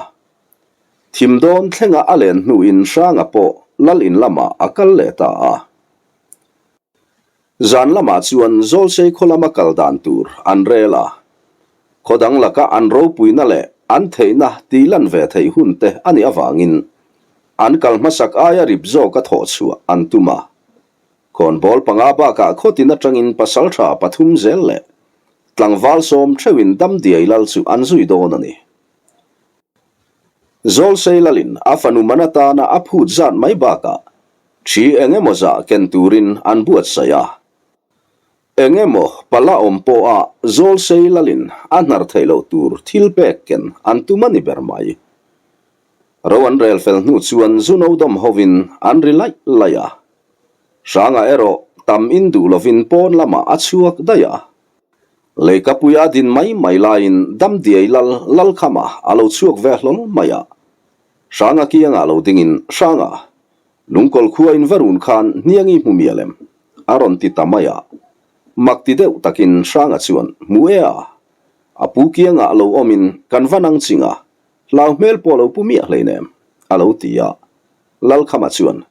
Thim dawn thlenga a len hnuin Hranga pawh Lal in lamah a kal leh ta a. Zan lamah chuan Zawlsei khaw lama kal dan tur an rel a. Khaw dang laka an ropuina leh an theihna tih lan ve theih hun te a nih avangin an kal hmasak aia rip zawka thawh chhuah an tum a. Khawnbawl panga bakah khawtin atangin pasaltha pathum zel leh tlangval sawm theuhin Damdiai lal chu an zui dawn a ni. Zawlsei lalin a fanu man atana a phut zat mai bakah Ṭhi eng emaw zah ken turin an buatsaih a. Eng emaw pala awm pawha Zawlsei lalin a hnar theih loh tur thil pek ken an tum a ni ber mai. Ro an rel fel hnu chuan zu no dawm hovin an ri laih laih a. Hranga erawh tam in duh lovin pawn lamah a chhuak daih a. Leikapuia din mai mai laiin Damdiai lal Lalkhama a lo chhuak ve hlawl mai a. Hranga kiangah lo dingin, Hranga, Lungkawl khua in va run khan hniangi hmu mial em? a rawn ti ta mai a. Mak ti deuh takin Hranga chuan, Hmu e a! A pu kiangah lo awmin kan va nang ching a, hlau hmel pawh lo pu miah hleinem, a lo ti a. Lalkhama chuan,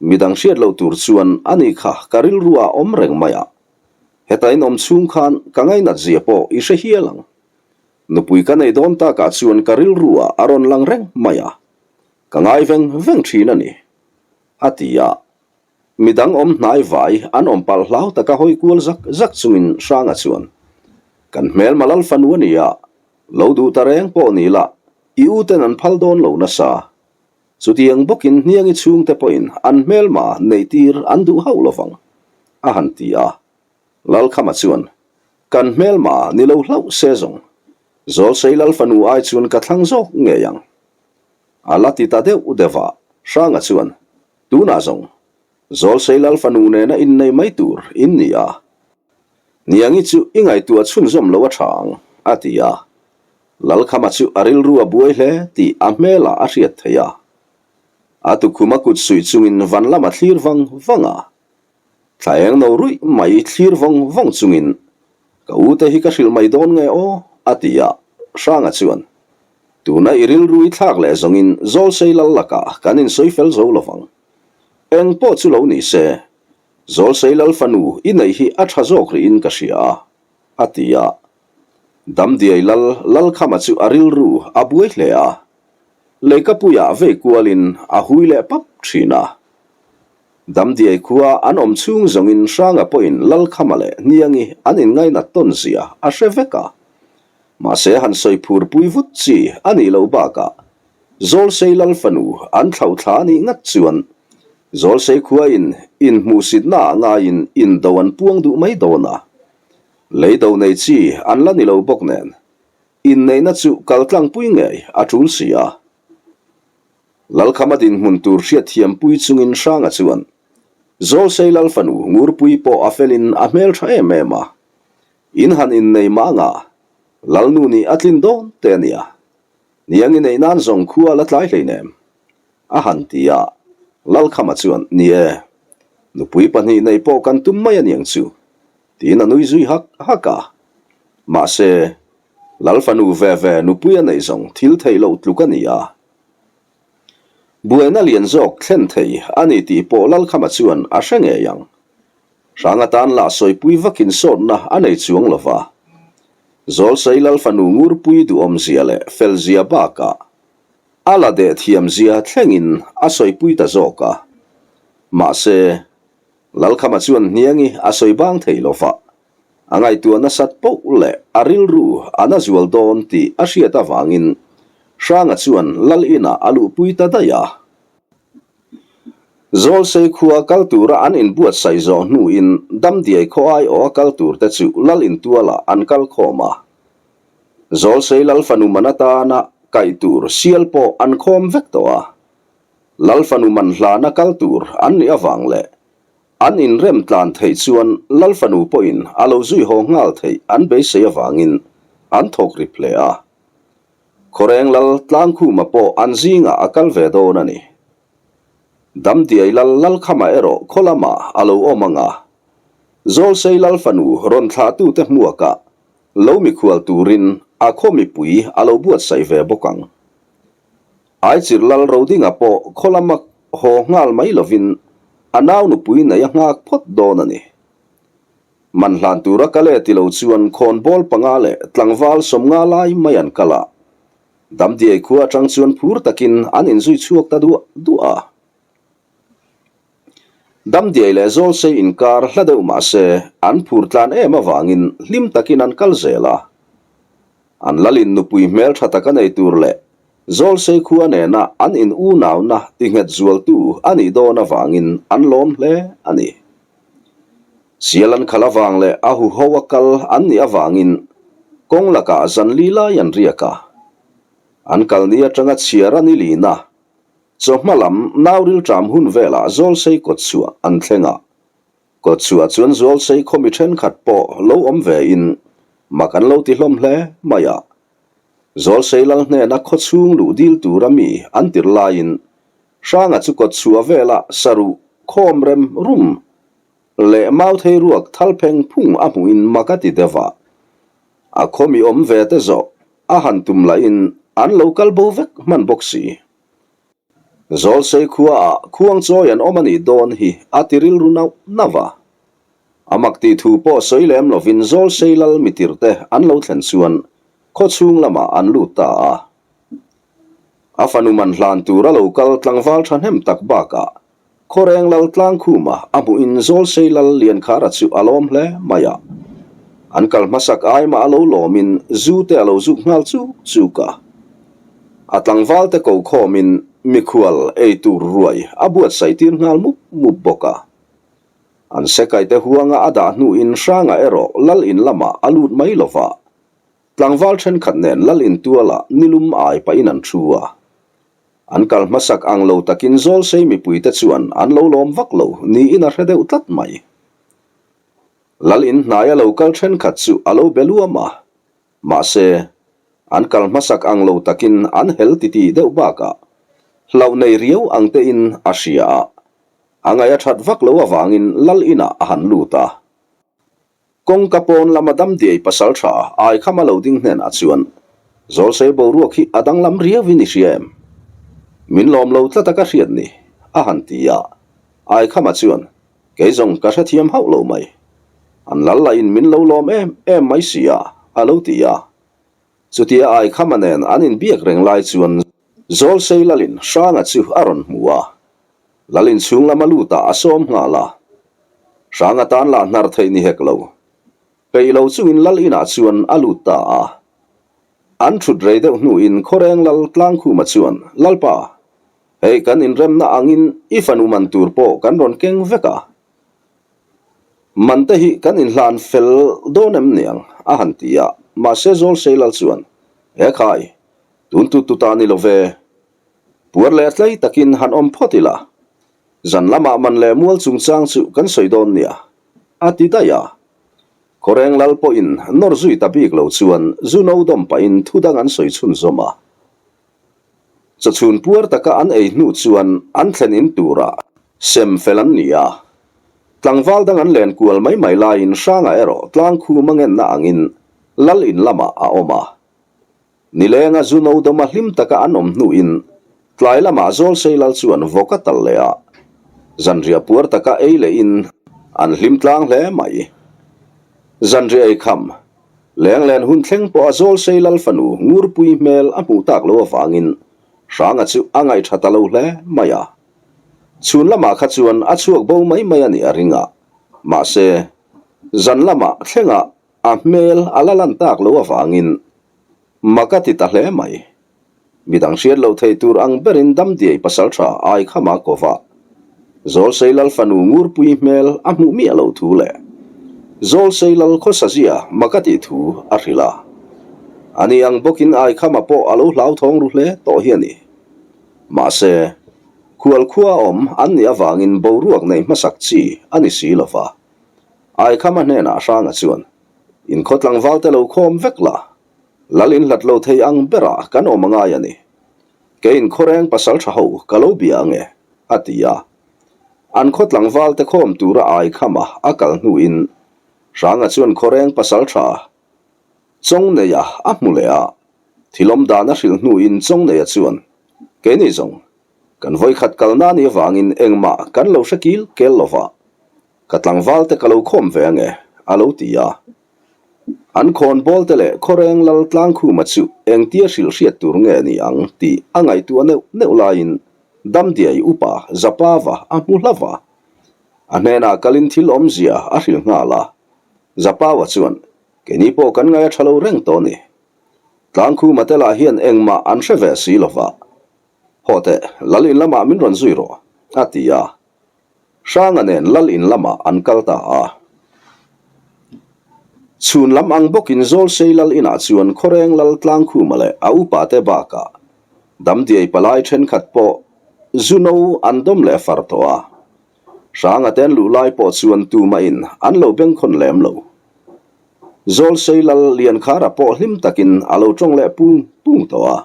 Midang hriat loh tur chuan a ni kha ka rilru ah awm reng mai a. Heta in awm chhung khan ka ngainat zia pawh i hre hial ang. Nupui ka nei dawn takah chuan ka rilru ah a rawn lang reng mai a. Ka ngai veng veng thin a ni, a ti a. Midang awm hnai vai an awm palh hlau taka hawi kual zak zak chungin Hranga chuan, Kan hmelma lal fanu a ni a, lo duh ta reng pawh ni la, i u ten an phal dawn lo nasa. Chutiang bawkin hniangi chhungte pawhin an hmelma neihtir an duh hauh lovang, a han ti a. Lalkhama chuan, Kan hmelma ni lo hlauh se zawng, Zawlsei lal fanu ai chuan ka thlang zawk ngei ang. A la ti ta deuh deuh a, Hranga chuan, Tunah zawng, Zawlsei lal fanu nena innei mai tur in ni a. Niangi chu i ngaihtuah chhunzawm lo a tha ang, a ti a. Lalkhama chu a rilru a buai hle tih a hmelah a hriat theih a. A tukhum a kut suih chungin van lam a thlir vang vang a. Thla eng no ruih mai thlir vawng vawng chungin, Ka u te hi ka hrilh mai dawn nge aw? a ti a, Hranga chuan, Tuna i rilru i thlak leh zawngin Zawlsei lal lakah kan insawi fel zo lo vang. Eng pawh chu lo ni se, Zawlsei lal fanu i neih hi a tha zawk rihin ka hria a, a ti a. Damdiai lal Lalkhama chu a rilru a buai hle a, Leikapuiah vei kualin a hui leh pap thin a. Damdiai khua an awm chhung zawngin Hranga pawhin Lalkhama leh Hniangi an inngainat tawn zia a hre vek a. Mahse han sawi phur pui vut chi a nih loh bakah Zawlsei Lal fanu an thlauh thla a nih ngat chuan Zawlsei khuain inhmuhsitna ah ngaiin indo an puang duh mai dawn a. Lei do nei chi an la ni lo bawk nen inneihna chu kaltlangpui ngei a tul si a. Lalkhama dinhmun tur hriatthiampui chungin Hranga chuan, Zawlsei Lal fanu Ngurpui pawh a felin a hmeltha em em a, in han innei mah anga Lalnu nih a tlin dawn te a nia. Niang i neih nan zawng khua la tlai hleinem, a han ti a. Lalkhama chuan, Ni e, nupui pahnih neih pawh kan tum mai a niang chu, tiin a nui zui hak hak a. Mahse, Lal fanu ve ve nupui a neih zawng thil theih loh tluk a ni a. Buaina lian zawk thlen thei a ni tih pawh Lalkhama chuan a hre ngei ang. Hrang atan lah sawipui vakin sawtna a nei chuang lo va. Zawlsei Lal fanu Ngurpui duhawmzia leh felzia bakah a la deh thiamzia thlengin a sawipui ta zawk a. Mahse, Lalkhama chuan hniangi a sawi bang thei lo va. A ngaihtuah nasat poh leh a rilru a na zual dawn tih a hriat avangin Hranga chuan Lal inah a luhpui ta daih a. Zawlsei khua kal tura an inbuatsaih zawh hnuin Damdiai khaw aiawha kal turte chu Lal intualah an kal khawm a. Zawlsei Lal fanu man atana kaih tur sial pawh an khawm vek tawh a. Lal fanu man hlana kal tur an nih avang leh. An inrem tlan theih chuan Lal fanu pawhin a lo zui haw nghal theih an beisei avangin an thawk rip hle a. Khawreng Lal Tlangkhuma pawh an zingah a kal ve dawn a ni. Damdiai Lal Lalkhama erawh khaw lamah a lo awm ang a. Zawlsei Lal fanu rawn thlahtute hmuakah lo mikhual turin a khaw mipui a lo buatsaih ve bawk ang. Aichir Lal Rodinga pawh khaw lama haw nghal mai lovin a nau nupui nei a nghak phawt dawn a ni. Man hlan tura kal e ti lo chuan khawnbawl panga leh tlangval 50 lai mai an kal a. Damdiai khua atang chuan phur takin an inzui chhuak ta duah duah a. Damdiai leh Zawlsei inkar hla deuh mah se an phur tlan em avangin hlim takin an kal zel a. An lalin nupui hmel tha tak a nei tur leh Zawlsei khua nena an in unauna ti nghet zualtu a nih dawn avangin an lawm hle a ni. Sial an khalh avang leh a huho a kal an nih avangin kawng lakah zan li lai an riak a. An kal ni atanga chhiar a ni lin a, chawhma lam nau rilṭam hun velah Zawlsei kawtchhuah an thleng a. Kawtchhuah chuan Zawlsei khaw mi thenkhat pawh lo awm ve in mak an lo ti hlawm hle mai a. Zawlsei lal hnena khaw chhung luh dil tura mi an tir laiin Hranga chu kawtchhuah vela saruh khawm rem rum leh mauthei ruak thal pheng phung a hmuhin mak a ti deuh a. A khaw mi awm ve te zawh a han tum lahin an lo kal bo vek hman bawk si. Zawlsei khuaah khuangchawi an awm a nih dawn hi a ti rilru nauh nauh a. A mak tih thu pawh sawi lem lovin Zawlsei lal mitirte an lo thlen chuan khaw chhung lamah an lut ta a. A fanu man hlan tur a lo kal tlangval thahnem tak bakah Khawreng lal Tlangkhuma a hmuhin Zawlsei lal Liankhara chu a lawm hle mai a. An kal hmasak aimah a lo lawmin zu te a lo zuk nghal chuk chuk a. A tlangval te ko khawmin mikhual ei tur ruai a buatsaih tir nghal mup mup bawk a. An sekaite huanga a dah hnuin Hranga erawh lal in lamah a lut mai lo va. Tlangval thenkhat nen lal in tualah nilum ai pahin an thu a. An kal hmasak ang lo takin Zawlsei mipuite chuan an lo lawm vak lo niin a hre deuh tlat mai. Lal in hnaia lo kal thenkhat chu a lo be luam a, mahse, an kal hmasak ang lo takin an hel titih deuh bakah hlauh nei riau ang tein a hria a, a ngaih a that vak lo avangin lal inah a han lut a. Kawngka pawn lama damdiai pasal tha Aikhama lo ding hnenah chuan, Zawlsei boruak hi a danglam riauin i hria em? Min lawm lo tlat a ka hriat ni, a han ti a. Aikhama chuan, Kei zawng ka hrethiam hauh lo mai. An lal lahin min lo lawm em em mai si a, a lo ti a. Chutia Aikhama nen an inbiak reng lai chuan Zawlsei lalin Hranga chu a rawn hmu a. Lal inchhung lama lutah a sawm nghal a. Hrang atan lah hnar theih ni hek lo. Peih lo chungin Lal inah chuan a lut ta a. An thut rei deuh hnuin Khawreng Lal Tlangkhuma chuan, Lalpa, hei kan inremna angin i fanu man tur pawh kan rawn keng vek a. Man te hi kan inhlan fel dawn em niang? a han ti a. Mahse Zawlsei Lal chuan, He khai, tun tut tut a ni lo ve. Puar leh tlai takin han awm phawt ila, zan lamah man leh mual chungchang chu kan sawi dawn nia, a ti daih a. Khawreng lal pawhin nawr zui ta bik lo chuan zu no dawm pahin thu dang an sawi chhunzawm a. Chawchhun puar taka an ei hnu chuan an thlen in turah sem fel an ni a. Tlangval dang an len kual mai mai laiin Hranga erawh tlangkhum a ngenna angin lal in lamah a awm a. Nilenga zu no dawma hlim taka an awm hnuin tlai lamah Zawlsei lal chuan vawk a tal leh a, zanriah puar taka ei lehin an hlim tlang hle mai. Zanriah ei kham, lenglen hun thleng pawha Zawlsei lal fanu Ngurpui hmel a hmuh tak lo avangin Hranga chu a ngaihṭha ta lo hle mai a. Chhun lamah kha chuan a chhuak bo mai mai a nih a ring a, mahse, zan lamah thlengah A hmel a la lan tak lo avangin mak a ti ta hle mai. Midang hriat loh theih tur ang berin Damdiai pasaltha Aikhama kova Zawlsei Lal fanu Ngurpui hmel a hmuh miah loh thu leh Zawlsei Lal khawsazia mak a tih thu a hrilh a. Ani ang bawkin Aikhama pawh a lo hlauthawng ru hle tawh hi a ni. Mahse. Khual khua awm an nih avangin boruak neih hmasak chi a ni si lo va. Aikhama hnenah Hranga chuan, In khaw tlangval te lo khawm vek la, lal in hlat lo thei ang berah kan awm a ngai a ni. Keiin khawreng pasal tha ho ka lo bia ange, a ti a. An khaw tlangval te khawm tura Aikhama a kal hnuin Hranga chuan khawreng pasal tha Chawngneia a hmu leh a, thilawm dan a hrilh hnuin Chawngneia chuan, Keini zawng, kan vawikhat kalna anih avangin engmah kan lo hre kil kel lo va, ka tlangval te ka lo khawm ve ange, a lo ti a. An khawnbawl te leh Khawreng Lal Tlangkhuma chu engtia hrilh hriat tur nge ni ang tih a ngaihtuah neuh neuh laiin Damdiai upa Zapava a hmu hla va. A hnenah kalin thil awmzia a hrilh nghal a. Zapawa chuan, Keini pawh kan ngaih a tha lo reng tawh a ni. Tlangkhuma te lah hian engmah an hre ve si lo va. Haw teh, Lal in lamah min rawn zui rawh, a ti a. Hranga nen Lal in lamah an kal ta a. Chhun lam ang bawkin Zawlsei Lal inah chuan Khawreng Lal Tlangkhuma leh a upa te bakah Damdiai palai thenkhat pawh zu no an dawm leh far tawh a. Hranga te an luh lai pawh chuan tumahin an lo bengkhawn lem lo. Zawlsei Lal Liankhara pawh hlim takin a lo tawng leh pung pung tawh a.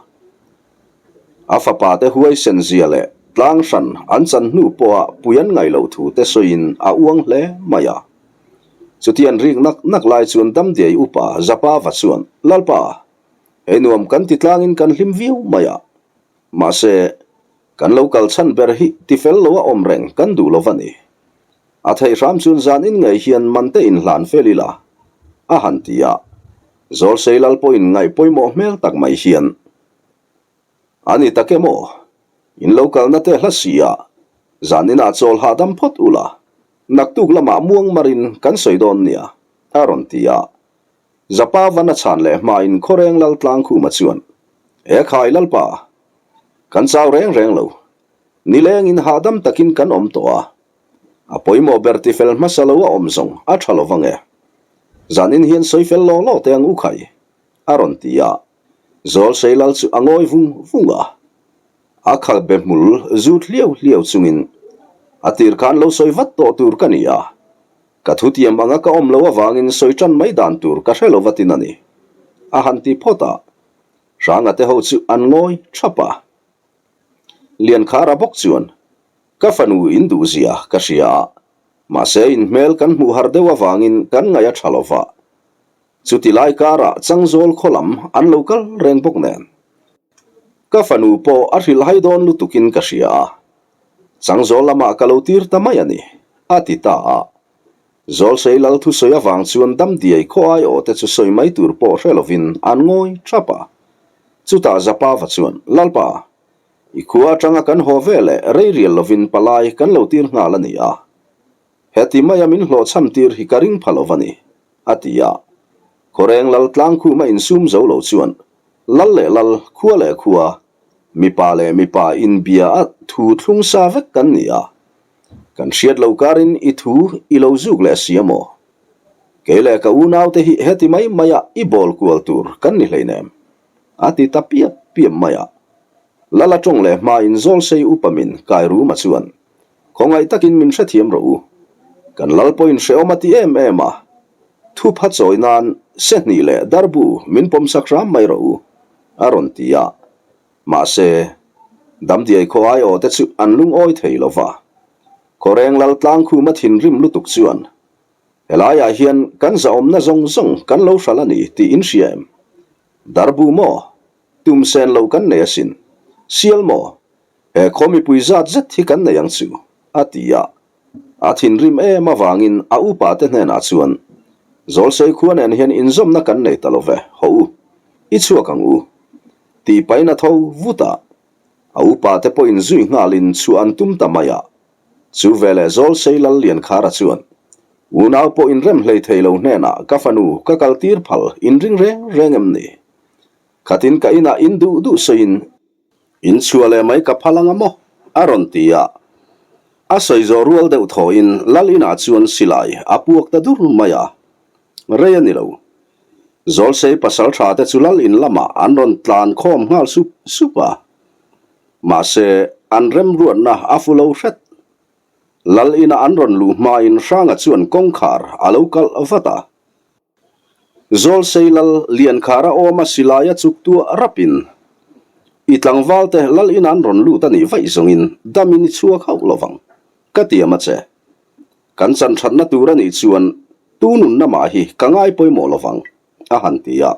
A fapa te huaisen zia leh tlang hran an chan hnu pawha pui an ngaih loh thu te sawiin a uang hle mai a. Chuti an rik nak nak lai chuan Damdiai upa Zapava chuan, Lalpa, hei nuam kan ti tlangin kan hlim viau mai a. Mahse, kan lo kal chhan ber hi tifel lo a awm reng kan duh lo va ni. A theih hram chuan zan in ngei hian man te inhlan fel ila, a han ti a. Zawlsei lal pawhin ngaih pawimawh hmel tak mai hian, A ni tak em aw? In lo kalna te hla si a, zan inah chawl hahdam phawt ula, naktuk lamah muang marin kan sawi dawn nia, a rawn ti a. Zapa van a chhan leh hmain Khawreng Lal Tlangkhuma chuan, E khai Lalpa, kan chau reng reng lo. Nilengin hahdam takin kan awm tawh a. A pawimawh ber tifel hmasa lo a awm zawng a tha lo vang e. Zanin hian sawi fel law law teh ang u khai, a rawn ti a. Zawlsei Lal chu a ngawi vung vung a. A khalbe hmul zut hliau hliau chungin, A tir khan lo sawi vat tawh tur ka ni a. Ka thutiam anga ka awm lo avangin sawi tan mai dan tur ka hre lo vatin a ni, a han ti phawt a. Hranga te ho chu an ngawi thap a. Liankhara bawk chuan, Ka fanu in duh zia ka hria a, mahse in hmel kan hmuh har deuh avangin kan ngaih a tha lo va. Chuti lai karah Changzawl khaw lam an lo kal reng bawk nen. Ka fanu pawh a hrilhhai dawn lutukin ka hria a, Changzawl lamah ka lo tir ta mai a ni, a ti ta a. Zawlsei lal thusawi avang chuan Damdiai khaw aiawh te chu sawi mai tur pawh hre lovin an ngawi thap a. Chutah Zapava chuan, Lalpa, i khua atanga kan haw ve leh rei rial lovin palai kan lo tir nghal a ni a. Heti maia min hlawhchham tir hi ka ring pha lo va ni, a ti a. Khawreng lal tlangkhuma insum zo lo chuan, Lal leh lal, khua leh khua, mipa leh mipa inbia a thu thlung sa vek kan ni a. Kan hriat lo karin i thu i lo zuk leh si a maw? Kei leh ka unaute hi heti mai maia i bawl kual tur kan ni hleinem, a ti ta piap piap mai a. Lala tawng leh hmain Zawlsei upa min kai ruma chuan, Khawngaih takin min hrethiam rawh u. Kan lal pawhin hrehawm a ti em em a, thupha chawi nan sehnih leh darbu min pawmsak hram mai rawh u, a rawn ti a. Mahse, Damdiai khaw aiawh te chu an lungawi thei lo va. Khawreng lal tlangkhuma thinrim lutuk chuan, Helaiah hian kan zahawmna zawng zawng kan lo hral a ni tih in hria em? Darbu maw? Tum sen lo kan nei asin. Sial maw? He khaw mipui zat zet hi kan nei ang chu, a ti a. A thinrim em avangin a upa te hnenah chuan, Zawlsei khua nen hian inzawmna kan nei ta lo ve, haw u. I chhuak ang u. Tih pahin a tho vut a. A upa te pawhin zui nghalin chhuah an tum ta mai a. Chu veleh Zawlsei Lal Liankhara chuan, Unau pawh inrem hlei thei lo hnenah ka fanu ka kal tir phal inring reng reng em ni? Khatin ka inah in duh duh sawiin In chhuah leh mai ka phal anga maw? a rawn ti a. A sawi zawh rual deuh thawhin Lal inah chuan silai a puak ta dur mai a. Rei a ni lo. Zawlsei pasal tha te chu Lal in lamah an rawn tlan khawm nghal sup sup a. Mahse, an remruatna a fu lo hret. Lal ina an rawn luh hmain Hranga chuan kawngkhar a lo kalh vat a. Zawlsei lal Liankhara awma silaia chuk tuah rapin, I tlangvalte lal ina an rawn lut a nih vaih zawngin damin i chhuak hauh lovang, ka tiam a che. Kan chan thatna tur a nih chuan tu nunna mah hi ka ngai pawimawh lovang, a han ti a.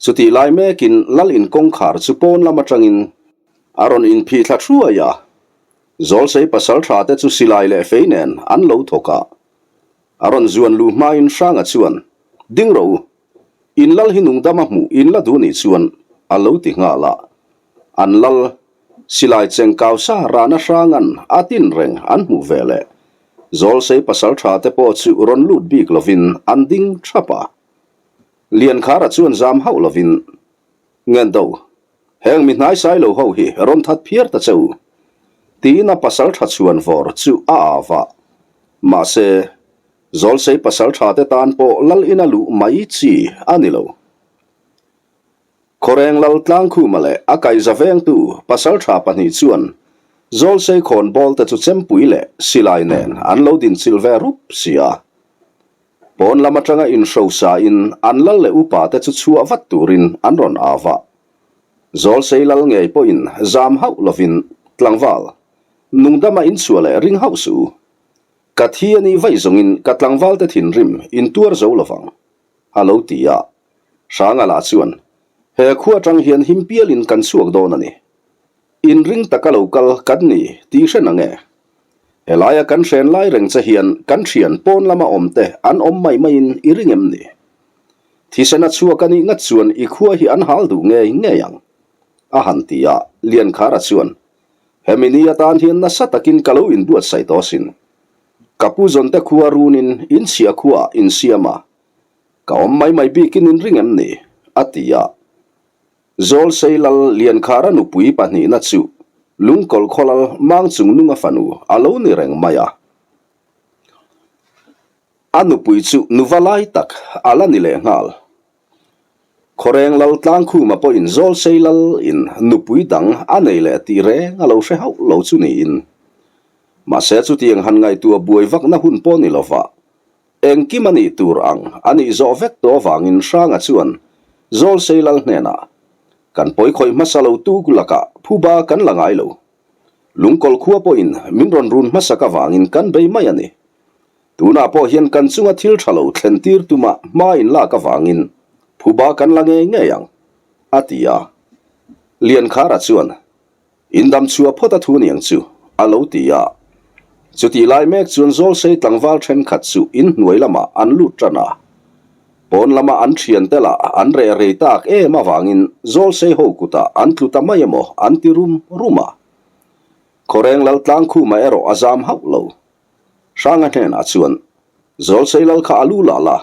Chutih lai mekin lal in kawngkhar chu pawn lam atangin a rawn inphih thla thuai a. Zawlsei pasal tha te chu silai leh fei nen an lo thawk a. A rawn zuan luh hmain Hranga chuan, Ding rawh u, in lal hi nungdama hmuh in la duh nih chuan a lo ti nghal a. An lal, silai cheng kau sa rana Hranga'n a tin reng an hmuh ve leh Zawlsei pasal tha te pawh chu rawn lut bik lovin an ding thap a. Liankhara chuan zam hauh lovin, Ngendo, heng mi hnaisai lo ho hi rawn that phiar ta che u, tiin a pasal tha chhuan vawr chu a au a. Mahse, Zawlsei pasal tha te tan pawh lal ina luh mai chi a ni lo. Khawreng lal Tlangkhuma leh a kaihza vengtu pasal tha pahnih chuan Zawlsei khawnbawl te chu chempui leh silai nen an lo dinchilh ve rup si a. Pawn lam atanga inhrosa in an lal leh upa te chu chhuah vat turin an rawn au a. Zawlsei lal ngei pawhin zam hauh lovin, Tlangval, nungdama inchhuah leh ring hauh suh u. Ka thi a nih vaih zawngin ka tlangval te thinrim in tuar zo lovang, a lo ti a. Hranga lah chuan, He khua atang hian him pialin kan chhuak dawn a ni. Inring taka lo kal kan ni tih hre na nge? Helaia kan hren lai reng che hian kan thian pawn lama awm te an awm mai maiin i ring em ni? Thisen a chhuak a nih ngat chuan i khua hi an hal duh ngei ngei ang, a han ti a, Liankhara chuan, Hemi ni atan hian nasa takin ka lo inbuatsaih tawh asin. Ka pu zawnte khua runin inchhia khuaah insiam a, ka awm mai mai bikin inring em ni? a ti a. Zawlsei lal Liankhara nupui pahnihna chu Lungkawlh khaw lal Mang Chungnunga fanu a lo ni reng mai a. A nupui chu nuva lai tak a la ni leh nghal. Khawreng lal Tlangkhuma pawhin Zawlsei lal in nupui dang a nei leh tih reng a lo hre hauh lo chu niin. Mahse chutiang han ngaihtuah buai vakna hun pawh ni lova Engkim a nih tur ang a nih zawh vek tawh avangin Hranga chuan Zawlsei lal hnenah, Kan pawi khawih hmasa lo tuk lakah phuba kan la ngai lo. Lungkawlh khua pawhin min rawn run hmasak avangin kan bei mai a ni. Tunah pawh hian kan chunga thil tha lo thlen tir tuma hma in lak avangin phuba kan la ngei ngei ang, a ti a. Liankhara chuan, Indam chhuah phawt a thu niang chu, a lo ti a. Chutih lai mek chuan Zawlsei tlangval thenkhat chu inhnuai lamah an lut tan a. Pawn lama an thiante lah an reh rei tak em avangin Zawlsei ho kutah an tlu ta mai emaw an ti rum rum a. Khawreng lal Tlangkhuma erawh a zam hauh lo. Hranga hnenah chuan, Zawlsei lal kha a lu la la,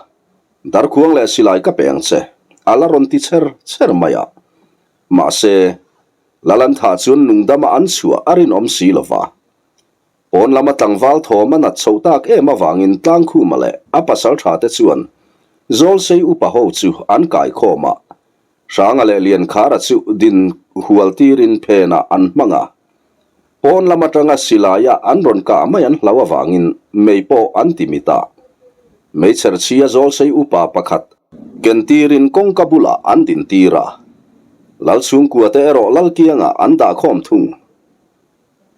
Darkhuang leh silai ka pe ang che, a la rawn ti cher cher mai a. Mahse, Lalantha chuan nungdama an chhuah a rinawm si lo va. Pawn lama tlangval thawm a nat chhoh tak em avangin Tlangkhuma leh a pasaltha te chuan Zawlsei upa ho chu an kai khawm a, Hranga leh Liankhara chu din hual tirin phenah an hmang a. Pawn lam atanga silaia an rawn kah mai an hlau avangin mei pawh an ti mit a. Meichher chhia Zawlsei upa pakhat ken tirin kawngka bulah an din tir a. Lal chhungkua te erawh lal kiangah an dah khawm thung.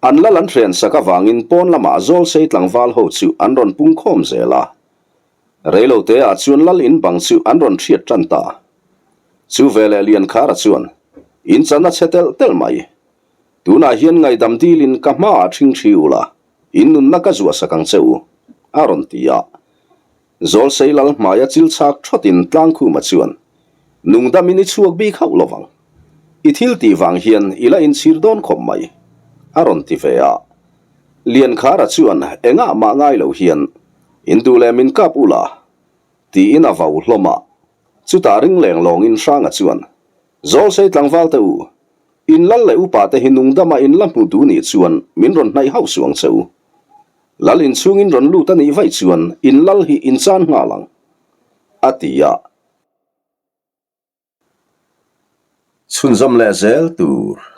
An lal an hren sak avangin pawn lamah Zawlsei tlangval ho chu an rawn pung khawm zel a. Reilote ah chuan lal in bang chu an rawn hriat tan ta. Chu veleh Liankhara chuan, In chan a chhe telh telh mai. Tunah hian ngaihdam dilin ka hmaah ṭhing ṭhi ula, in nunna ka zuah sak ang che u, a rawn ti a. Zawlsei lal hmaia chil chhak ṭhawtin Tlangkhuma chuan, Nungdamin i chhuak bik hauh lo vang. I thil tih vang hian i la inchhir dawn khawp mai, a rawn ti ve a. Liankhara chuan engah mah ngai lo hian, In duh leh min kap ula, tiin a vau hlawm a. Chutah ring leng lawngin Hranga chuan, Zawlsei tlangval te u, in lal leh upa te hi nungdama in la hmu duh nih chuan min rawn hnaih hauh suh ang che u. Lal inchhungin rawn lut a nih vaih chuan in lal hi in chan nghal ang, a ti a. Chhunzawm leh zel tur.